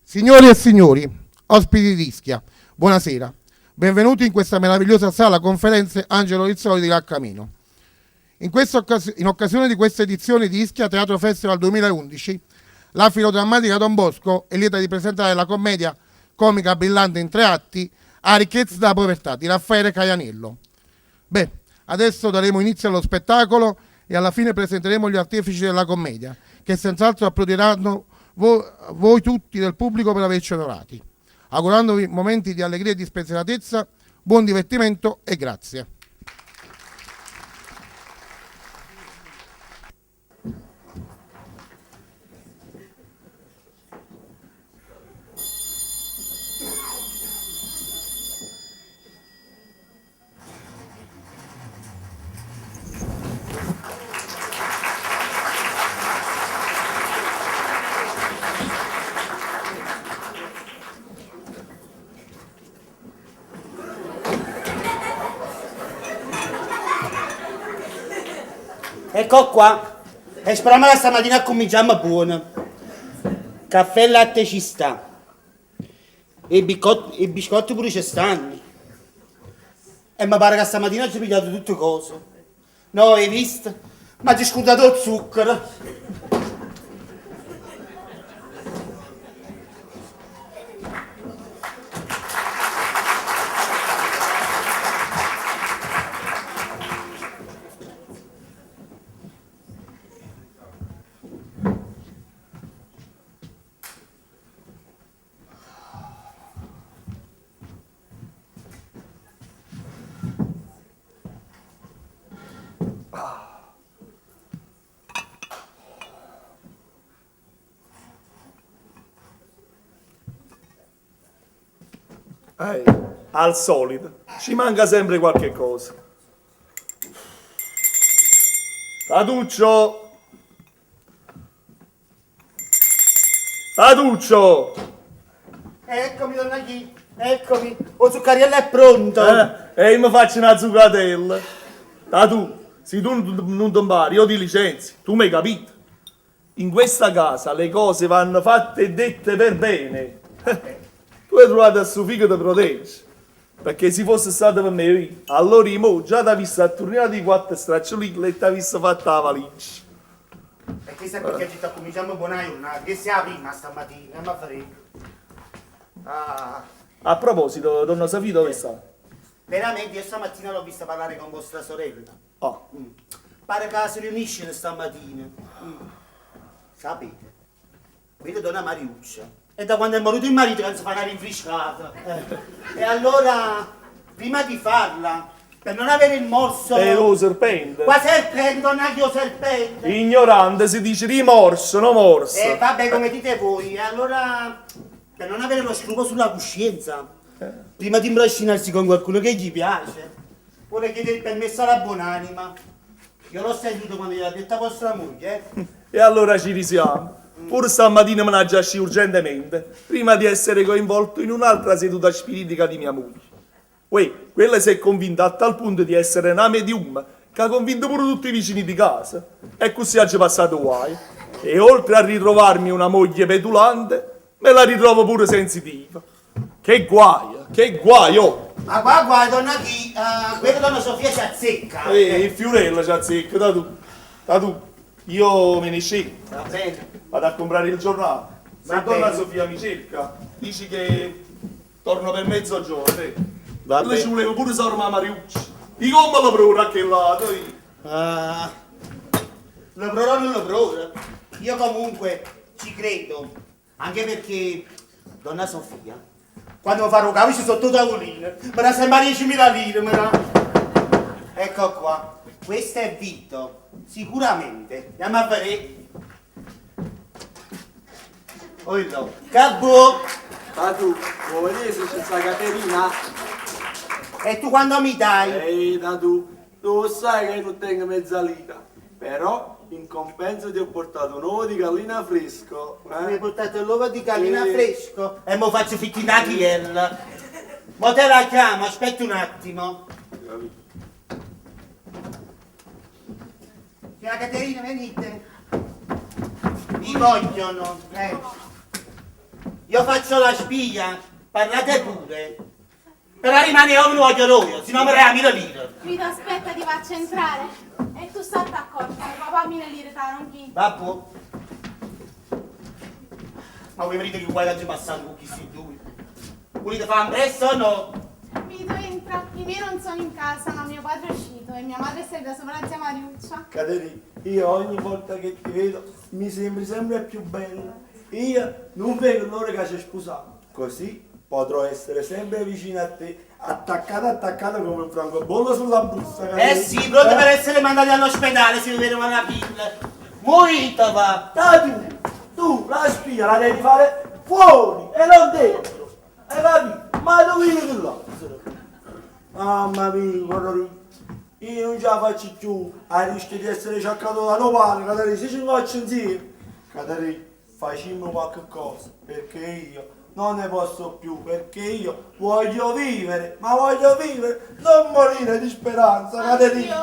Signore e signori, ospiti di Ischia, buonasera. Benvenuti in questa meravigliosa sala conferenze Angelo Rizzoli di Lacco Ameno. In, in occasione di questa edizione di Ischia Teatro Festival 2011, la filodrammatica Don Bosco è lieta di presentare la commedia comica brillante in tre atti A ricchezza della povertà di Raffaele Caianiello. Beh, adesso daremo inizio allo spettacolo e alla fine presenteremo gli artefici della commedia, che senz'altro applaudiranno voi, voi tutti del pubblico per averci onorati. Augurandovi momenti di allegria e di spensieratezza, buon divertimento e grazie. Ecco qua. E speriamo che stamattina cominciamo buono. Caffè e latte ci sta. E i biscotti pure ci stanno. E mi pare che stamattina ci pigliato tutte cose. No, hai visto? Ma ti scordato lo zucchero. Eh, al solito, ci manca sempre qualche cosa. Tatuccio! Tatuccio! Eccomi, donna Chi, eccomi. O zuccariello è pronto. Eh, e io mi faccio una zuccatella. Tatu, se tu non ti impari, io ti licenzio. Tu mi hai capito? In questa casa le cose vanno fatte e dette per bene. Tu hai trovato a suo figlio ti protegge. Perché se fosse stato per me io, allora io già ti avessi attorniato i quattro stracciolini e ti avessi fatta la valigia. E questa è perché ci sta cominciando buona giornata, che sia la prima stamattina, ma frega. Ah. A proposito, donna Sofia dove sta? Veramente io stamattina l'ho vista parlare con vostra sorella. Oh. Pare che si riuniscono stamattina. Sapete, quella donna Mariuccia è da quando è morto il marito che non si fa una rinfrescata. E allora, prima di farla, per non avere il morso... È lo serpente. Qua serpente, donna che serpente. Ignorante si dice rimorso, no morso. Eh, vabbè, come dite voi. E allora, per non avere lo scrupolo sulla coscienza, prima di imbrascinarsi con qualcuno che gli piace, vuole chiedere il permesso alla buonanima. Io l'ho sentito quando gliel'ha detta vostra moglie, eh. E allora ci risiamo. Pure stamattina me ne già uscì urgentemente, prima di essere coinvolto in un'altra seduta spiritica di mia moglie. Uè, quella si è convinta a tal punto di essere una medium che ha convinto pure tutti i vicini di casa. E così ha già passato guai. E oltre a ritrovarmi una moglie petulante, me la ritrovo pure sensitiva. Che guaio, che guaio! Ma qua guarda, donna chi, quella donna Sofia ci azzecca. Ehi, il Fiorello ci azzecca, da tu, da tu. Io me ne scendo. Va bene. Vado a comprare il giornale. Se Va donna bene. Sofia mi cerca, dici che torno per mezzogiorno. Eh. Va Io bene. ci volevo pure sorma Mariuccia. Di come lo provo a che lato io? Ah, lo proverò o non lo proverò? Io comunque ci credo, anche perché donna Sofia, quando mi farò cavolo sotto tavolino, me la sembra 10.000 lire, me la... Ecco qua, questo è Vito, sicuramente. Andiamo a vedere. Oh no, Cabbo! Ma tu, vuoi vedere se c'è sta Caterina? E tu quando mi dai? Ehi, da tu, tu lo sai che io non tengo mezza lira, però in compenso ti ho portato un uovo di gallina fresco. Eh? Mi hai portato l'uovo di gallina Sì. fresco e mo faccio fitti una tiella. Mo te la chiamo, aspetta un attimo. Signora Caterina, venite. Mi vogliono. Eh. Io faccio la spia, parlate pure. Però rimane io voglio io, se no mi dai 1000 lire. Vito, aspetta, ti faccio entrare. E tu stai accorto, papà 1000 lire te non chi. Vabbè. Ma voi vedete che guai oggi passato con questi due? Volete fare un presto o no? Vito, entra. I miei non sono in casa, ma mio padre è uscito e mia madre è da sopra la zia Mariuccia. Caterina, io ogni volta che ti vedo mi sembri sempre più bella. Io non vedo l'ora che ci sposiamo. Così potrò essere sempre vicino a te, attaccata attaccata come un francobollo sulla busta. Eh sì, pronto per essere mandati all'ospedale se vedono una pilla. Muovete va! Da tu, tu la spia la devi fare fuori e non dentro. Hai capito? Ma tu vieni di là. Mamma mia, guarda, io non ce la faccio più, a rischio di essere ciaccato da mio padre, Caterina, se ci faccio insieme. Caterina, facciamo qualche cosa, perché io non ne posso più, perché io voglio vivere, ma voglio vivere, non morire di speranza, Anch'io Caterina.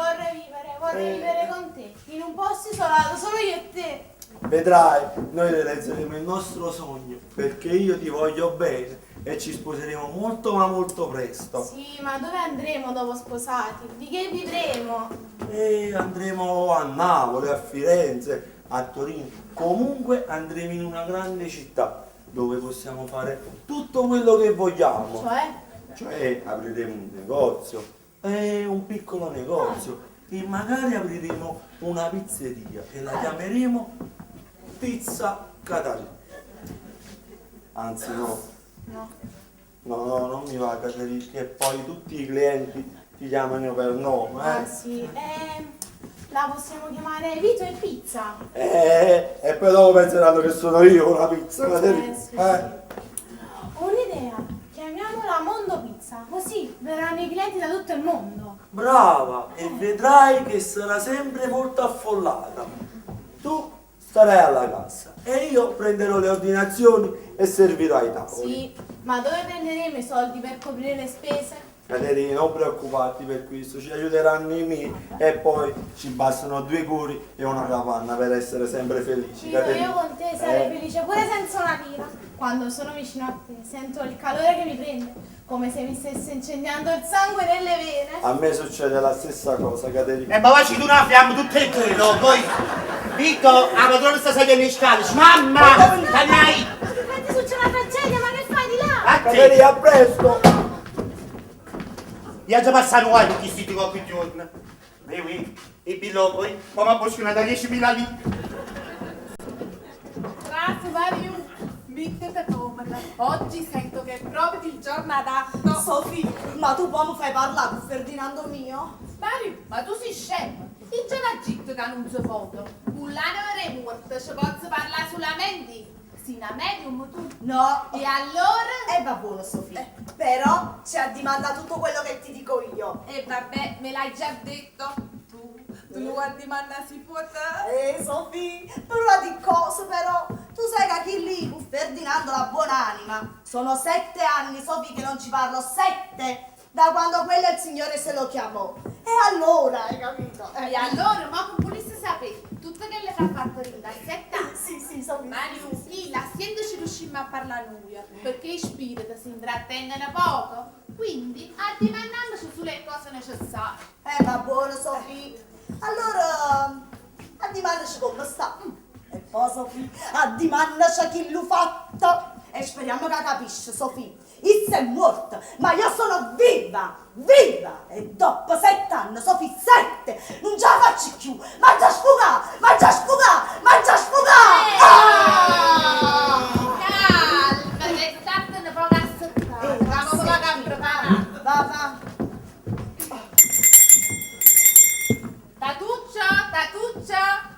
vorrei vivere con te, in un posto isolato, solo io e te. Vedrai, noi realizzeremo il nostro sogno, perché io ti voglio bene e ci sposeremo molto ma molto presto. Sì, ma dove andremo dopo sposati? Di che vivremo? E andremo a Napoli, a Firenze, a Torino. Comunque andremo in una grande città dove possiamo fare tutto quello che vogliamo. Cioè? Cioè apriremo un negozio, un piccolo negozio e magari apriremo una pizzeria e la chiameremo Pizza Catarina. Anzi no. No. No, no, non mi va Caterina, che poi tutti i clienti ti chiamano per nome, eh. Ah sì, la possiamo chiamare Vito e Pizza. E poi dopo penseranno che sono io con la pizza, Caterina. Sì, sì. Ho un'idea, chiamiamola Mondo Pizza, così verranno i clienti da tutto il mondo. Brava, e vedrai che sarà sempre molto affollata. Tu starai alla cassa e io prenderò le ordinazioni e servirò ai tavoli. Sì, ma dove prenderemo i soldi per coprire le spese? Caterina, non preoccuparti per questo, ci aiuteranno i miei e poi ci bastano 2 cuori e una capanna per essere sempre felici. Vito, Caterina. io con te sarei felice pure senza una lira. Quando sono vicino a te sento il calore che mi prende, come se mi stesse incendiando il sangue nelle vene. A me succede la stessa cosa, Caterina. E ma facci tu una fiamma tutte e due, no? Poi, Vito, la padrona sta salendo le scale. Mamma! Canai! Ma ti succede una tragedia, ma che fai di là? A te! Caterina, a presto! Io già passato guai con questi qualche giorno. Vedi, e billo, ma mi ha bosconato 10.000 lire. Grazie Mario, mettete comoda. Oggi sento che è proprio il giorno adatto. Sofì, ma tu poi mi fai parlare con Ferdinando mio? Mario, ma tu sei scemo. Il giorno a gitto che non si foto. Con l'anima remorta ci posso parlare solamente. Sei una medium tu? No. E allora? E va buono, Sofì. Però ci addimanda tutto quello che ti dico io. E vabbè, me l'hai già detto. Tu lo addimanda si può te? Sofì, però di cosa però? Tu sai che chi lì, con Ferdinando la buonanima, sono 7 anni, Sofì, che non ci parlo, 7! Da quando quello il signore se lo chiamò. E allora, hai capito? E allora, ma come volessi sapere, tutto quello che ha fatto Rinda, 7 anni. Sì, sì, Sofì. Mario, chi la sente ci riuscimmo a parlare noi, perché i spiriti si intrattengono poco. Quindi, addimandiamoci sulle cose necessarie. Va buono, Sofì. Allora, addimandaci come sta. E poi, Sofì, addimandaci chi l'ha fatta. E speriamo che capisce, Sofì. Issa è morta, ma io sono viva, viva! E dopo 7 anni, Sofì, 7, non ce la faccio più! Ma già sfugà, ma già sfugà, ma già sfugà! Ah! Calma, che statene poco a seccare. Vamo poco a preparare. Va, va. Tatuccio, Tatuccio!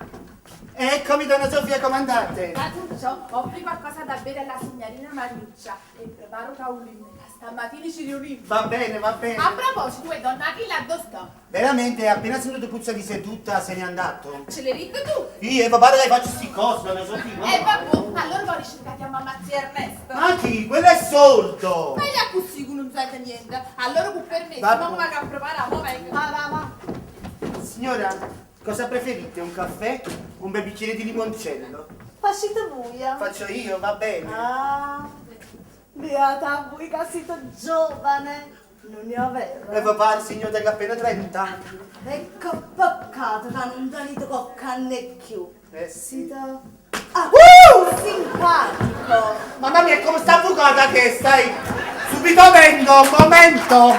Eccomi, donna Sofia, comandante. Tatuccio, offri qualcosa da bere alla signorina Mariuccia e preparo tavolino, che stamattina ci riuniamo. Va bene, va bene. A proposito, tu donna Achille, dove sta? Veramente, appena sentito puzza di seduta, se n'è andato. Ce l'hai detto tu? Io e papà le faccio sti cose, donna Sofia. E vabbè, allora poi ricercate a mamma zia Ernesto. Ma chi? Quello è soldo. Ma gli così che non sai niente. Allora con permesso, mamma che ha preparato, mo vengo. Va, va, va. Signora, cosa preferite? Un caffè o un bel bicchiere di limoncello? Facite voi. Faccio io, va bene. Ah. Beata a voi che siete giovane, non è vero? E vi pare, signor, tengo appena 30 anni. E che peccato che non tenete qualche anno più. Eh sì. Siete... Ah, simpatico! Mamma mia, come sta bucata che stai? Subito vengo, un momento!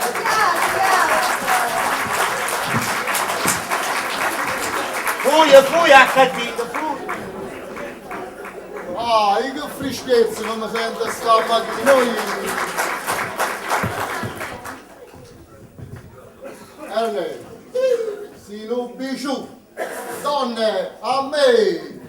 Fuia, fuia, HD, fuia! Ah, io che freschezza non mi sento stamattina. Erne, si non biciù, donne, a me!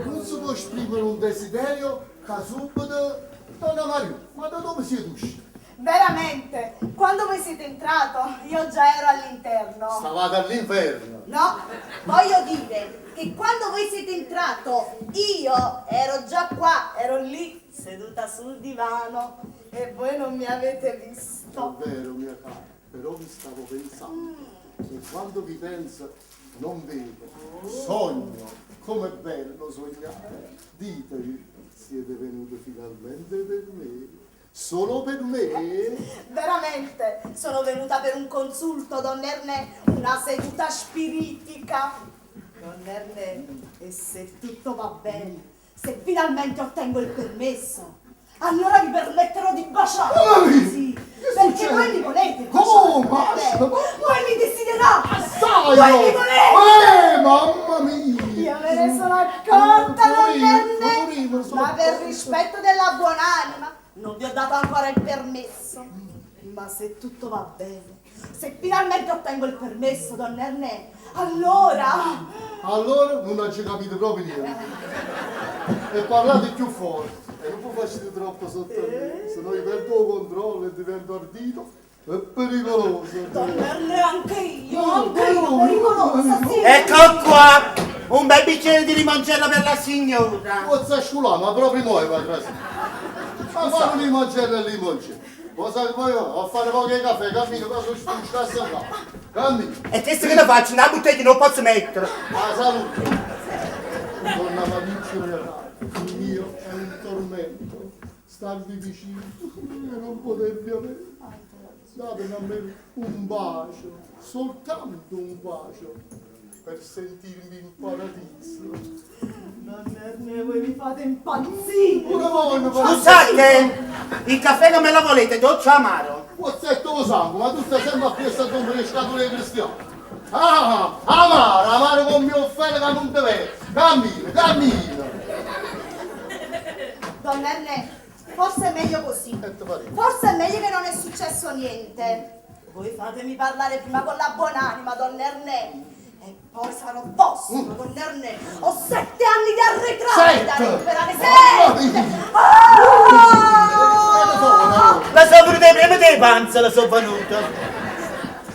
Non si può esprimere un desiderio che subito, donna Maria, ma da dove siete usciti? Veramente, quando voi siete entrato, io già ero all'interno. Stavate all'inferno. No, voglio dire che quando voi siete entrato, io ero già qua, ero lì, seduta sul divano e voi non mi avete visto. È vero, mia cara, però vi stavo pensando. E quando vi penso, non vedo, sogno. Com'è bello sognare. Ditemi, siete venuti finalmente per me? Solo per me? Veramente, sono venuta per un consulto, don Ernè, una seduta spiritica. Don Ernè, e se tutto va bene, se finalmente ottengo il permesso, allora vi permetterò di baciare. Mamma Sì, che perché succede? voi mi volete Come? baciare. Basta, Voi mi desiderate. Assai! Voi mi volete. Mamma mia! Io me ne sono accorta, don Fuori, Ernè, fuori, me ne sono ma per accorta. rispetto della buonanima non vi ho dato ancora il permesso. Ma se tutto va bene, se finalmente ottengo il permesso, don Ernè, allora... Allora non ho capito proprio niente. E parlate più forte. E non facete troppo sotto a me, se no io perdo il controllo e divento ardito. È pericoloso. Don Ernè, anche io, No, anche io, no, pericolosa, no, sì. Ecco qua! Un bel bicchiere di limoncello per la signora! Pozza sciulà, ma proprio moi va trasì. Ma fare un limoncello e limoncello. Cosa che voglio? A fare poche caffè, cammino, cosa sfuscasse là. Cammino. E questo che ne faccio? Una bottiglia non posso mettere! La salute. Donna Mariuccia mia cara, il mio è un tormento. Starvi vicino e non potervi avere. Datemi a me un bacio, soltanto un bacio, per sentirmi in paradiso. Don Ernè, voi mi fate impazzire. Pure voi mi fate... Scusate! Il caffè non me lo volete, dolce o amaro? Pozzetto lo sangue, ma tu stai sempre a questa rompere le scatole dei cristiani. Ah, amaro, amaro con mio fratello che non te vede. Cammina, cammina. Don Ernè, forse è meglio così. E te pare? Forse è meglio che non è successo niente. Voi fatemi parlare prima con la buonanima, don Ernè. E poi sarò vostro, don Ernè. Ho 7 anni di arretrati da Sette? recuperare. Mamma 7! mia! Ah! La sono venuta prima dei panza, la sono venuta.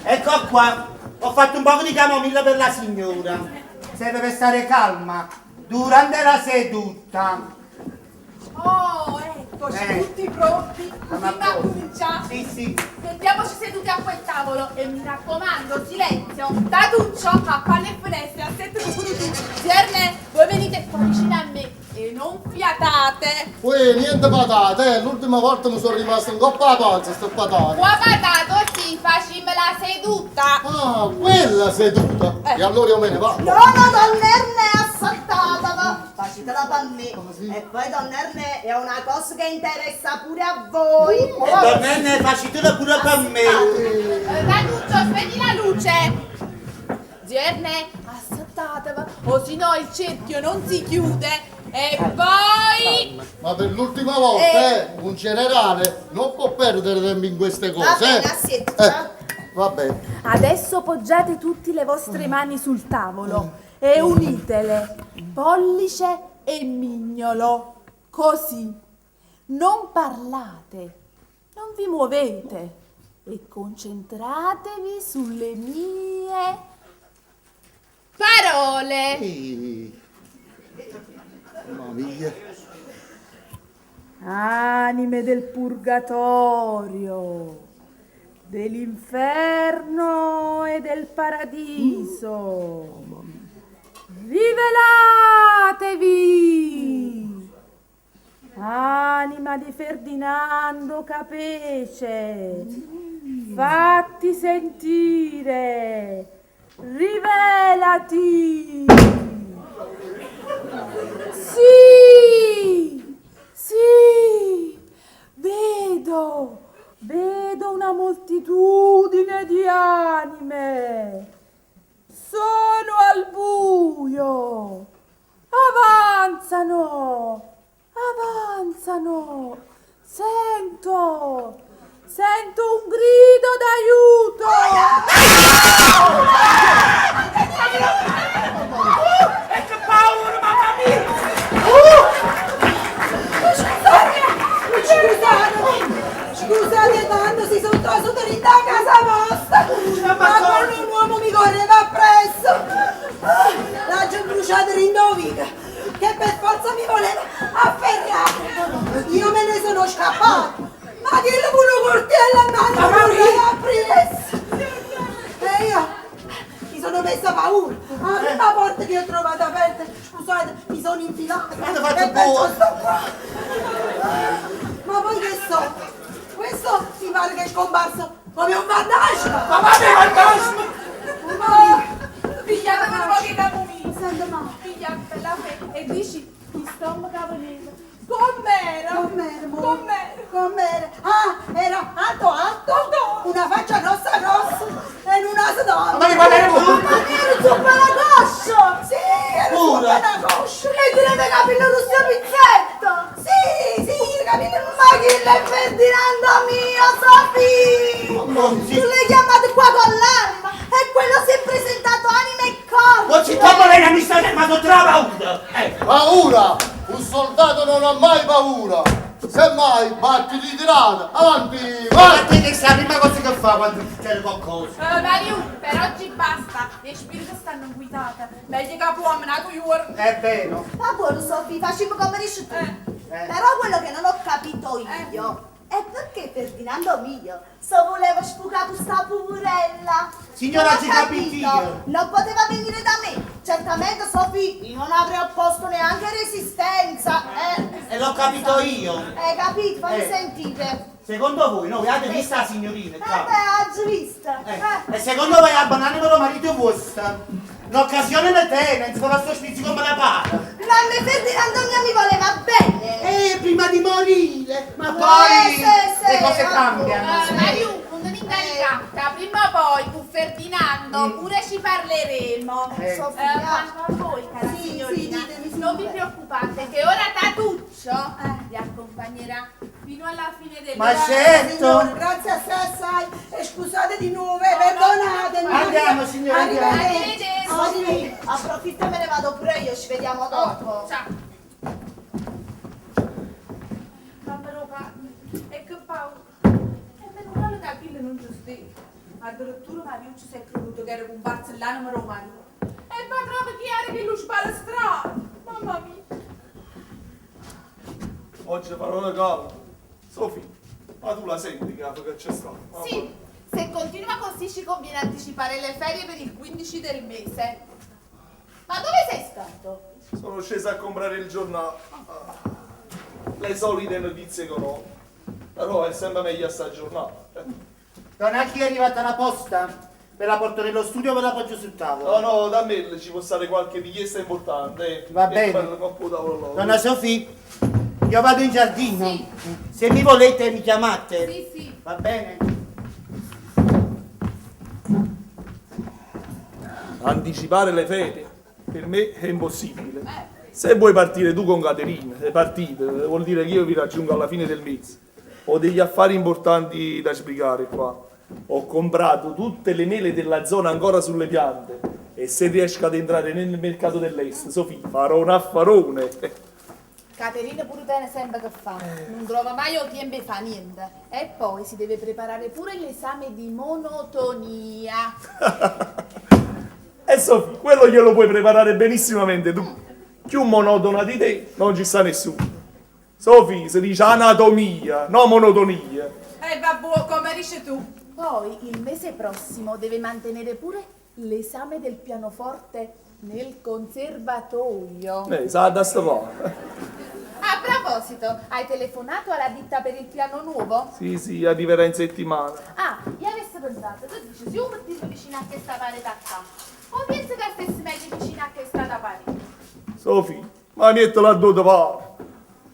Ecco qua, ho fatto un po' di camomilla per la signora. Serve per stare calma durante la seduta. Oh, eccoci, tutti pronti. Siamo Prima a posto. cominciare. Sì, sì. Sentiamoci seduti a quel tavolo e mi raccomando, silenzio. Tatuccio, a palle e finestre, a sette pure tu. Zierne, voi venite qua vicino a me e non fiatate. Uè, niente patate, eh. L'ultima volta mi sono rimasto in coppa alla panza, sta patata. Qua patato sì, facciamo la seduta. Ah, quella seduta. E allora io me ne vado. No, no, don Ernè, assaltatela. Facetela per me. E poi, don Ernè, è una cosa che interessa pure a voi. E don Ernè, facetela pure per me. Tatuccio, spegni la luce. Zierne, assaltatela, o se no il cerchio non si chiude. E poi... Ma per l'ultima volta, un generale non può perdere tempo in queste cose, Va bene, eh. assietta. Va bene. Adesso poggiate tutte le vostre mani sul tavolo e unitele, pollice e mignolo, così. Non parlate, non vi muovete e concentratevi sulle mie parole. Ehi. Mamma mia. Anime del purgatorio, dell'inferno e del paradiso, rivelatevi! Anima di Ferdinando Capece, fatti sentire, rivelati! Sì, sì, vedo, vedo una moltitudine di anime. Sono al buio. Avanzano, avanzano. Sento, sento un grido d'aiuto. E che paura, mamma mia! Scusate, scusate tanto, si sono trasuto in da casa vostra. Ma quando un uomo mi correva appresso, l'ha bruciato in dovica, che per forza mi voleva afferrare. Io me ne sono scappata, ma che con un coltello a mano mi correva appresso. E io mi sono messa paura. La prima porta che ho trovato aperta, scusate, mi sono infilata. Ma ti faccio E perciò buono. sto qua. Ma poi che so? Questo mi pare che è scomparso come un fantasma. Ma vabbè, fantasma! Ma Pigliate un po' di camomilla. Senta ma, Pigliate la fe e dici chi sto che veniva. Com'era? com'era? mo? Com'era? Com'era? Ah, era alto alto, una faccia grossa grossa e un naso d'oro. Ma mi guardare Ma era zuppa la coscia! Sì, era Pure? zuppa la coscia! E teneva i capelli rossi a pizzetto! Sì, sì, i capelli... Ma chi l'è Ferdinando mio, Sofì? Oh, sì. Tu l'hai chiamato qua con l'anima e quello si è presentato anima e corpo! Non ci tomo lei mi sta ma non trova paura! Paura! Un soldato non ha mai paura! Semmai batti di tirata! Avanti, Ma vai! te che sa la prima cosa che fa quando succede qualcosa? Mariù, per oggi basta. Gli spiriti stanno inquietati. Meglio che può menare giorno. È vero. Va buono Sofì, facciamo come dici tu. Eh. Però quello che non ho capito io è perché Ferdinando mio se voleva sfugare sta poverella. Signora, Non ho ci capito io. Non poteva venire da me. Certamente Sofì, io non avrei opposto neanche resistenza. Eh. E l'ho capito io. Hai capito? Fammi Eh. sentire. Secondo voi, no, voi avete visto la signorina Eh qua? beh, oggi vista. Eh, E secondo voi abbonare per marito vostro? L'occasione ne tiene, non si fa sto spizzico come la para. Ma a me Ferdinando mio mi voleva bene. Prima di morire, ma Eh, poi sì, sì, le cose eh. cambiano. Mariù, non ti incaricare, prima o poi con Ferdinando pure ci parleremo. Eh. Sofia. Quanto a voi, cara Sì, signorina, sì, ditemi, non vi signora. preoccupate che ora Tatuccio vi accompagnerà fino alla fine del Ma certo! Signore, grazie assai assai e scusate di nuovo, eh, perdonatemi. Andiamo, signora, andiamo. Arrivederci. Arrivederci. Arrivederci. Approfitto e me ne vado pure io, ci vediamo dopo. Ciao. Mamma roba, e che paura. E meno male che Achille non ci stava. Addirittura Mariuccio si è creduto che era comparso l'anima romana. E va trova chi era che lo sbalastrava. Mamma mia. Oggi farò una calda. Sofì, ma tu la senti che che c'è sta? Mamma Sì, se continua così ci conviene anticipare le ferie per il 15 del mese. Ma dove sei stato? Sono sceso a comprare il giornale. Ah, Le solite notizie economiche. Però è sempre meglio sta giornata. Donna, chi è arrivata la posta? Ve la porto nello studio o ve la appoggio sul tavolo? No, no, da me ci può stare qualche richiesta importante. eh. Va E bene. quello coppo tavolo là. Donna Sofì, io vado in giardino. Sì. Se mi volete mi chiamate. Sì, sì. Va bene? Anticipare le ferie per me è impossibile. Se vuoi partire tu con Caterina, se partite, vuol dire che io vi raggiungo alla fine del mese. Ho degli affari importanti da sbrigare qua. Ho comprato tutte le mele della zona ancora sulle piante e se riesco ad entrare nel mercato dell'est, Sofì, farò un affarone. Caterina pure te sempre che fa, non trova mai o tempo e fa niente. E poi si deve preparare pure l'esame di monotonia. E Sofì, quello glielo puoi preparare benissimamente tu. Più monotona di te non ci sta nessuno. Sofì, si dice anatomia, no monotonia. E vabbè, come dici tu. Poi il mese prossimo deve mantenere pure l'esame del pianoforte nel conservatorio. Sa da sta qua. A proposito, proposito, hai telefonato alla ditta per il piano nuovo? Sì, sì, arriverà in settimana. Ah, io avessi pensato, tu dici, se 'o mettimmo vicino a chesta parete ccà, o piensi ca stesse meglio vicino a chest'ata parete? Sofì, ma miettelo addò te pare.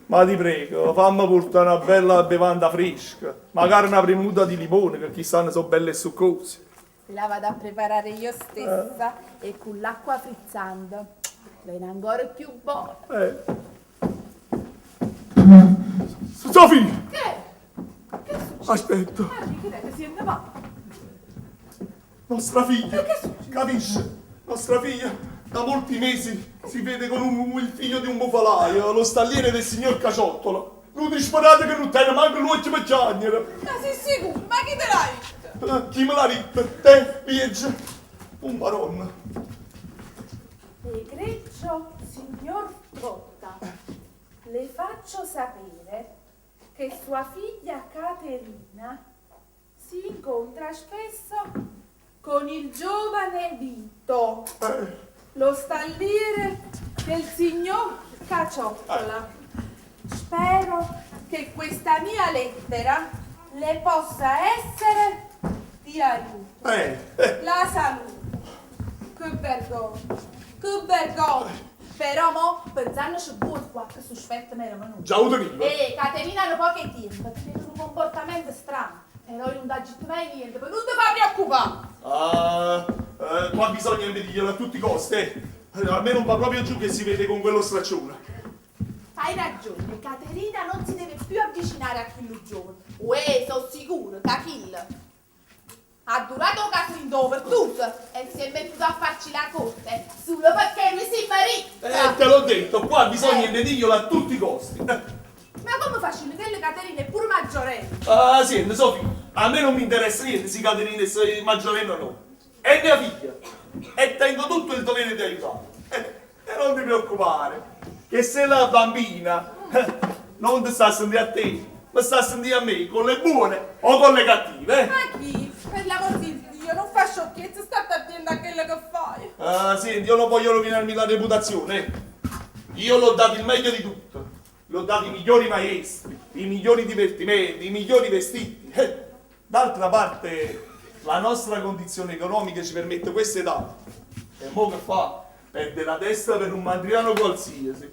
Ma ti prego, fammi purtà na bella bevanda fresca, magari na premuta di limone, che chist'anno so' belle e succose. La vado a preparare io stessa e cu l'acqua frizzante vene ancora cchiù bona. Eh. Sofì! Che? Che è successo? Aspetta. Ma che è? Ti siente male? Nostra figlia, capisci? Nostra figlia da molti mesi si vede con un, il figlio di un bufalaio, lo stalliere del signor Caciottola. Nu disperato che non tiene manco l'occhio per piangere. Ma sei sicuro? Ma chi te l'ha detto? Chi me l'ha detto? Te, Liegge. Un maronna. Egregio signor Trotta, le faccio sapere che sua figlia Caterina si incontra spesso con il giovane Vito, lo stalliere del signor Caciottola. Spero che questa mia lettera le possa essere di aiuto. Eh, eh. La saluto. Che vergogna, che vergogna. Però mo, pensandoci buono, qualche sospetto mi era venuto. Già lo tenevo. Eh, Caterina hanno poco tempo, tiene un comportamento strano. Però io non t'agito mai niente, per non ti fa preoccupare. Ah, qua bisogna impedirglielo a tutti i costi, eh. A me non va proprio giù che si vede con quello straccione. Hai ragione, Caterina non si deve più avvicinare a quello giovane. Uè, sono sicuro che Achille ha durato un caso in dove tutto e si è mettuto a farci la corte solo perché lui si marita. Te l'ho detto, qua bisogna impedirglielo a tutti i costi. Ma come facciamo? Che Caterina è pure maggiorenne. Ah, senti, Sofì, a me non mi interessa niente se Caterina è maggiorenne o no. È mia figlia e tengo tutto il dovere di aiutarla. E non ti preoccupare, che se la bambina non ti sta a sentire a te, ma sta a sentire a me, con le buone o con le cattive. Ma chi? Per l'amor di Dio, non fa sciocchezze, state attenta a quello che fai. Ah, senti, io non voglio rovinarmi la reputazione. Io l'ho dato il meglio di tutto. L'ho dato i migliori maestri, i migliori divertimenti, i migliori vestiti. D'altra parte, la nostra condizione economica ci permette queste date. E mo che fa? Perde la testa per un mandriano qualsiasi.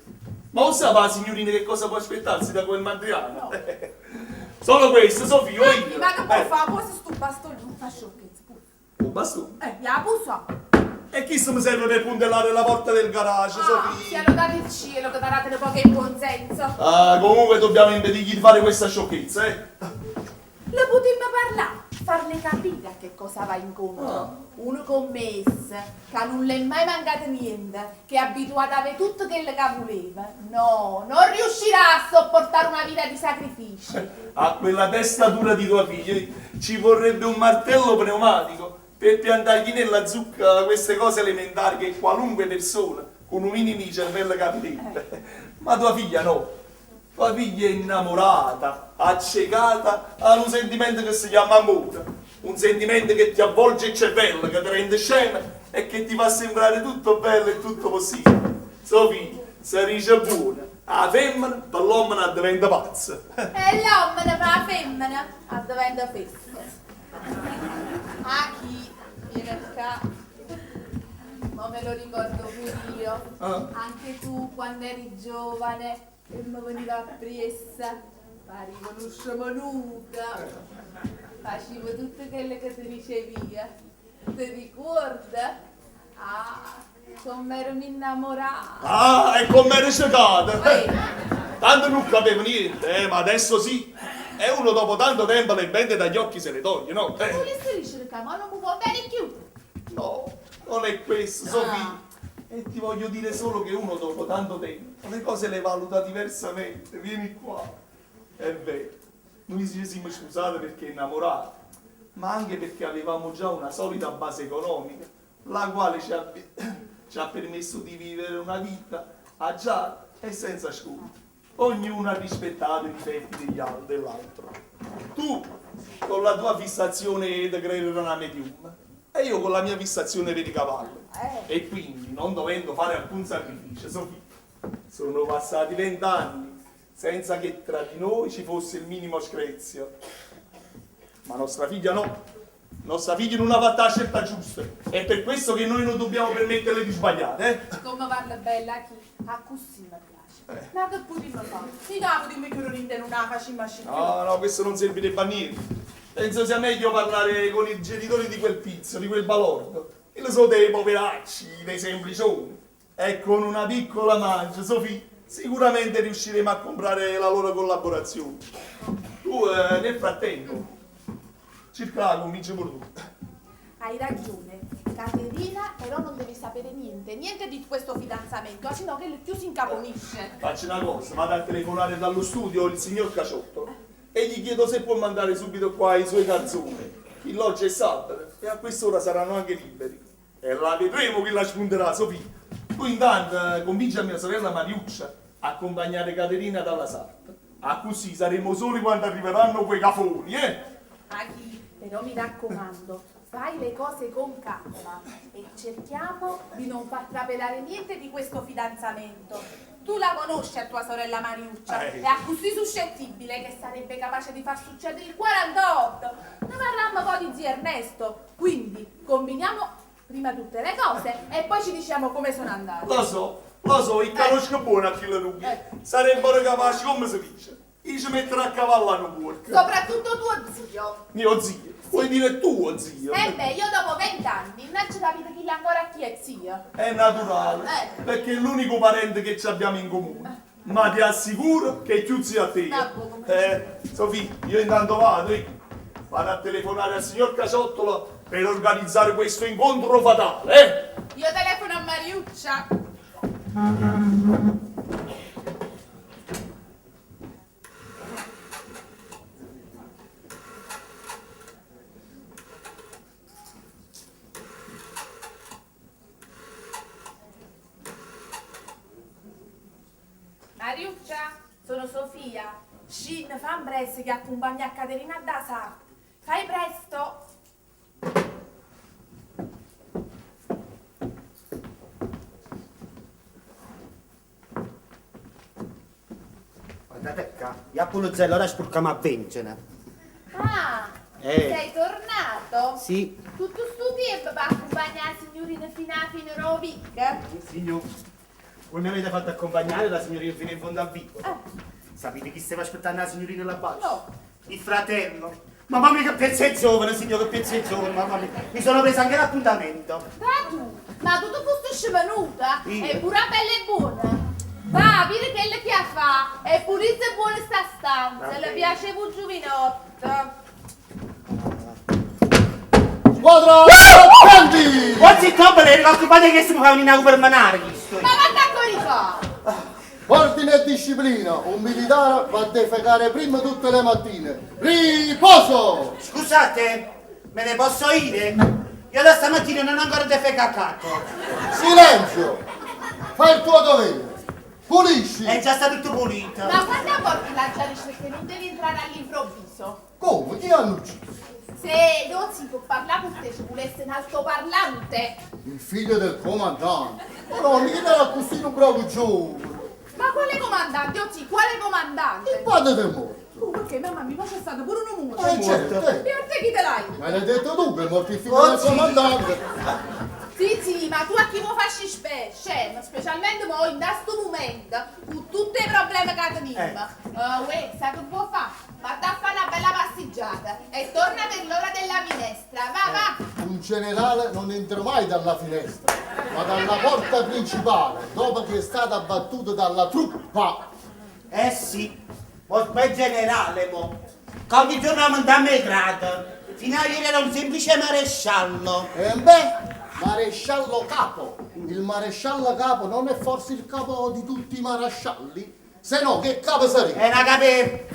Ma lo sa la signorina che cosa può aspettarsi da quel mandriano? No. Solo questo, Sofì, io. Ma che può fare? Poi se sto bastone non fa sciocchezze, pure. Un bastone? La pusa. E chi se mi serve per puntellare la porta del garage, Ah, Sofì? sia lodato il cielo che darate un po' che buon senso. Ah, comunque dobbiamo impedirgli di fare questa sciocchezza, eh? Le potremmo parlare, farle capire a che cosa va incontro. Ah. Uno commesso, che non le è mai mancato niente, che è abituato a avere tutto quello che voleva. No, non riuscirà a sopportare una vita di sacrifici. A quella testa dura di tua figlia ci vorrebbe un martello pneumatico per piantargli nella zucca queste cose elementari che qualunque persona con un minimo di cervello capirebbe. Ma tua figlia no. Tua figlia è innamorata, accecata a un sentimento che si chiama amore. Un sentimento che ti avvolge il cervello, che ti rende scema e che ti fa sembrare tutto bello e tutto possibile. Sofì, se dice buona, la femmina per l'uomo diventa pazza. E l'uomo per la femmina diventa fessa. A chi viene qua? Ma me lo ricordo pure io. Ah. Anche tu quando eri giovane e mi veniva appressa, ma riconoscevo nulla. Facevo tutto quello che ti dicevi. Ti ricordi? Ah, come ero innamorata. Ah, e come eri secata! Ehi. Tanto non capivo niente, ma adesso sì. E uno dopo tanto tempo le bende dagli occhi se le toglie, no? Volessi dire che ma non mi può bene più. No, non è questo, Sofì. E ti voglio dire solo che uno dopo tanto tempo le cose le valuta diversamente. Vieni qua. È vero, noi ci siamo scusati perché innamorati, ma anche perché avevamo già una solida base economica, la quale ci ha, ci ha permesso di vivere una vita agiata e senza sconti. Ognuno ha rispettato i difetti degli al- dell'altro. Tu con la tua fissazione di credere una medium e io con la mia fissazione per i cavalli. E quindi, non dovendo fare alcun sacrificio, Sofì, sono passati 20 anni senza che tra di noi ci fosse il minimo screzio. Ma nostra figlia no. Nostra figlia non ha fatto la scelta giusta. È per questo che noi non dobbiamo permetterle di sbagliare, eh? Come parla bella chi? Accussì mi piace. Ma che potremmo fare? Mica potremmo chiudere in una facciamo uscire. No, no, questo non servirebbe a niente. Penso sia meglio parlare con i genitori di quel tizio, di quel balordo. Io sono dei poveracci, dei semplicioni. E con una piccola mancia, Sofì, sicuramente riusciremo a comprare la loro collaborazione. Tu, nel frattempo, circa la convinci pure tu. Hai ragione. Caterina però non deve sapere niente, niente di questo fidanzamento, sennò che più si incaponisce. Faccio una cosa, vado a telefonare dallo studio il signor Caciotto e gli chiedo se può mandare subito qua i suoi garzoni. Il oggi è sabato e a quest'ora saranno anche liberi. E la vedremo chi la spunterà, Sofì. Tu intanto convinci a mia sorella Mariuccia a accompagnare Caterina dalla sarta. Ah, così saremo soli quando arriveranno quei cafoni, eh? Aghi, però mi raccomando, fai le cose con calma e cerchiamo di non far trapelare niente di questo fidanzamento. Tu la conosci a tua sorella Mariuccia, è così suscettibile che sarebbe capace di far succedere il 48. Ne parlammo poi di zio Ernesto, quindi combiniamo prima tutte le cose e poi ci diciamo come sono andate. Lo so, il conosco buono a chi lo rubi. Sarebbero capaci, come si dice, io ci metterò a cavallo a un porco. Soprattutto tuo zio. Mio zio? Vuoi dire tuo zio? Eh beh, io dopo 20 anni non ci capito chi ancora chi è zio. È naturale, perché è l'unico parente che ci abbiamo in comune. Ma ti assicuro che è più zio a te. Sofì, io intanto vado, vado a telefonare al signor Cacciottolo per organizzare questo incontro fatale, eh? Io telefono a Mariuccia. Mariuccia, sono Sofia. Shin, fa presto che accompagna Caterina da Sarta. Fai presto. Guardate qua, io pulizzello, ora sporchiamo a vincere. Ah, sei tornato? Sì. Tutto sto tempo per accompagnare la signorina fino alla fine Rovic? Signor, voi mi avete fatto accompagnare la signorina fino in fondo al vico. Sapete chi stava aspettando la signorina là basso? No. Il fratello. Mamma mia che pezzo è giovane, signor, che pezzo è giovane, mamma mia. Mi sono preso anche l'appuntamento. Ma tu, ma tu ti fossi scemenuta? Io? È pure bella e buona. Va, vedi che che fa. E pulizia e buona sta stanza. Le piace un giovinotto. Squadra attenti! Oggi il top le occupate che si fa un per manare questo. Ma va a coricare! Ordine e disciplina, un militare va a defecare prima tutte le mattine. Riposo! Scusate, me ne posso dire? Io da stamattina non ho ancora defecato. Silenzio! Fai il tuo dovere! Pulisci! È già stato tutto pulito. Ma quando porti la giarisce che non devi entrare all'improvviso? Come? Chi hanno ucciso? Se non si può parlare con te ci volesse un altoparlante. Il figlio del comandante. Ma no, mica era così un bravo giovane. Ma quale comandante? Oh sì, quale comandante? Il padre del morto. Perché mamma mi c'è stato pure un muto. Certo. E a te chi te l'hai? Ma l'hai detto tu che è morto il figlio del comandante. Sì, sì, ma tu a chi vuoi farci specie? Specialmente mo in questo momento, con tutti i problemi che teniamo. Uè, sai che può fare? Vada a fare una bella passeggiata e torna per l'ora della minestra, va, va! Un generale non entra mai dalla finestra, ma dalla porta principale, dopo che è stata abbattuta dalla truppa. Eh sì, mo è generale mo. Che ogni giorno aumentamo il grado. Fino a ieri era un semplice maresciallo. E beh, maresciallo capo. Il maresciallo capo non è forse il capo di tutti i marescialli? Se no, che capo sarebbe? È una cape...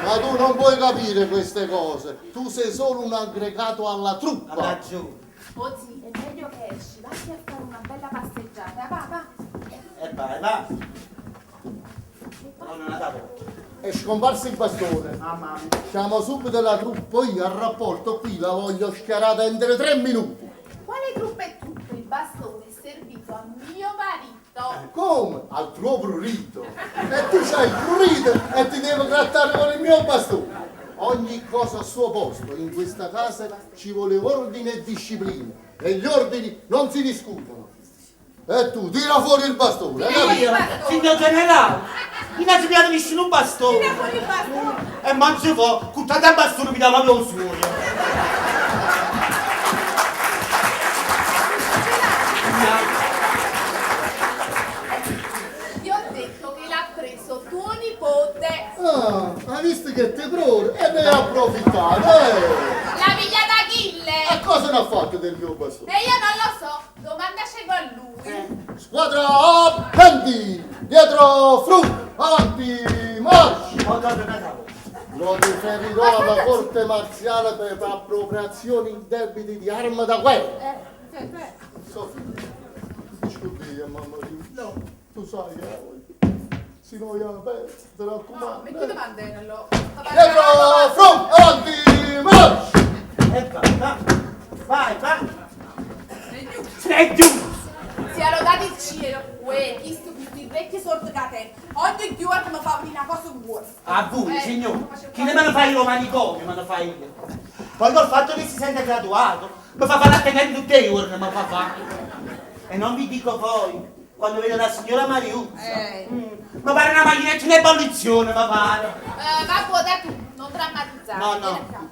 Ma tu non puoi capire queste cose. Tu sei solo un aggregato alla truppa. Laggiù. Oh sì, è meglio che esci. Vatti a fare una bella passeggiata. Va, va. E vai, va. Non è una tavola. È scomparso il bastone. Mamma mia. Siamo subito la truppa, io al rapporto qui la voglio schiarata entro 3 minuti. Quale truppa è truppa? Il bastone è servito a mio marito. Come? Al tuo prurito. E tu c'hai il prurito e ti devo grattare con il mio bastone. Ogni cosa al suo posto, in questa casa ci vuole ordine e disciplina e gli ordini non si discutono. E tu, tira fuori il bastone, hai capito? Signor generale, io non ci piace nessun bastone. Tira fuori il bastone. E mangia po', con tanto bastone mi dà proprio il suo. Ti ho detto che l'ha preso tuo nipote. Ah, hai visto che te prore e ne hai approfittato, eh? La figlia d'Achille. E cosa ne ha fatto del mio bastone? E io non lo so, domandacelo a lui. Squadra appendi! Dietro fru! Avanti march! Lo riferirò alla corte marziale per appropriazione indebiti di arma da guerra. Sofia, discuti a mamma mia. No. Tu sai che la voglio. Se no io la perdo, ti raccomando. Ma chi domanda era allora? Dietro fru! Avanti march! E vai, va. Vai, vai. Sei giusto. Sia lodato il cielo. Uè, chi sto questi vecchi sordi che te. Ogni giorno mi fa venire una cosa buona. A voi, signore. Chi ne me lo fa io manicomio, me lo fa io. Poi col fatto che si sente graduato, mi fa fare la tenente tutti i giorni, mi fa fare. E non vi dico poi, quando vedo la signora Mariuzza, mi pare una macchinetta in ebollizione, mi pare. Va buona da tu, non drammatizzare. No, no. Vieni qua.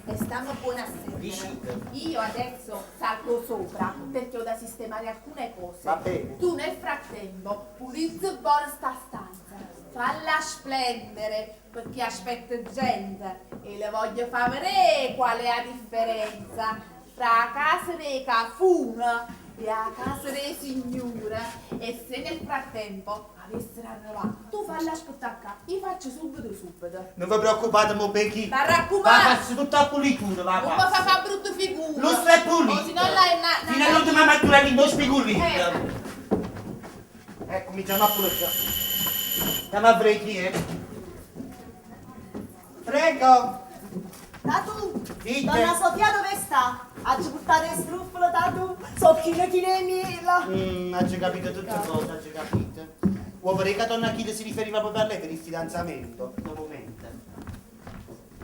E stiamo buona a sentire. Dicite. Io adesso salgo sopra perché ho da sistemare alcune cose. Va bene. Tu nel frattempo pulizzi buona sta stanza, falla splendere perché aspetta gente e le voglio far vedere qual è la differenza fra la casa dei cafuna e la casa dei signore. E se nel frattempo avessero arrivato, tu falla aspettare qua, io faccio subito subito. Non vi preoccupate, mo becchi. Ma raccomando. Va, faccio tutta la pulitura, va, Non mi va. fa fare brutta figura. Lustra è pulito. O se no la è una... Fino all'ultima mattura lì, non spigulito. Eh. Ecco, cominciamo a pulire. Andiamo a vedere chi è. Prego. Tatu, Dite. donna Sofia dove sta? Ha ci portato il struffolo, Tatu? So chino chino e miele. Ho già capito tutte cose, ho già capito. Vuoi vedere che donna Achille si riferiva proprio a lei per il fidanzamento? Un momento.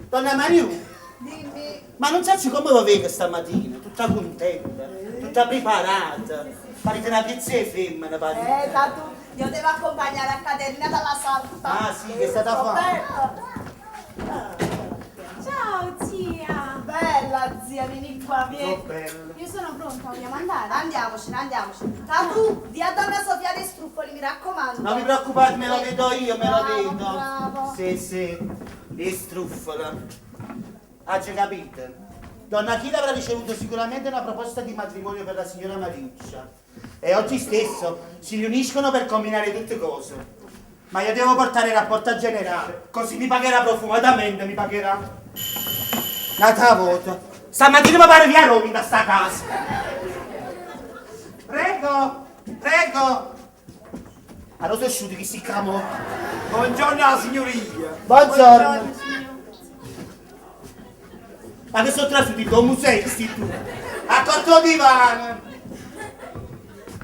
Donna Mariù, Dimmi. ma non sai come va vega stamattina? Tutta contenta, tutta preparata. Parete una pizza e femmina, parete. Tatu, io devo accompagnare a Caterina dalla sarta. Ah, sì, che è stata So fatta. bella. Ciao zia! Bella zia, vieni qua, vieni. Oh, bella. Io sono pronta, vogliamo andare? Andiamocene, andiamocene. Tatu, di a donna Sofia dei struffoli, mi raccomando. Non vi preoccupate, me lo vedo io, me lo Bravo, vedo. bravo. Sì, sì, le struffola. Ha già capito? Donna Achille avrà ricevuto sicuramente una proposta di matrimonio per la signora Mariuccia. E oggi stesso si riuniscono per combinare tutte cose. Ma io devo portare il rapporto al generale, così mi pagherà profumatamente, mi pagherà. Nata volta. Stamattina mi pare via Roma da sta casa. Prego, prego. Allora sono asciutti che si chiamò. Buongiorno signoria. Buongiorno. Ma che sono trasuti da un museo sti tu? A corto divano.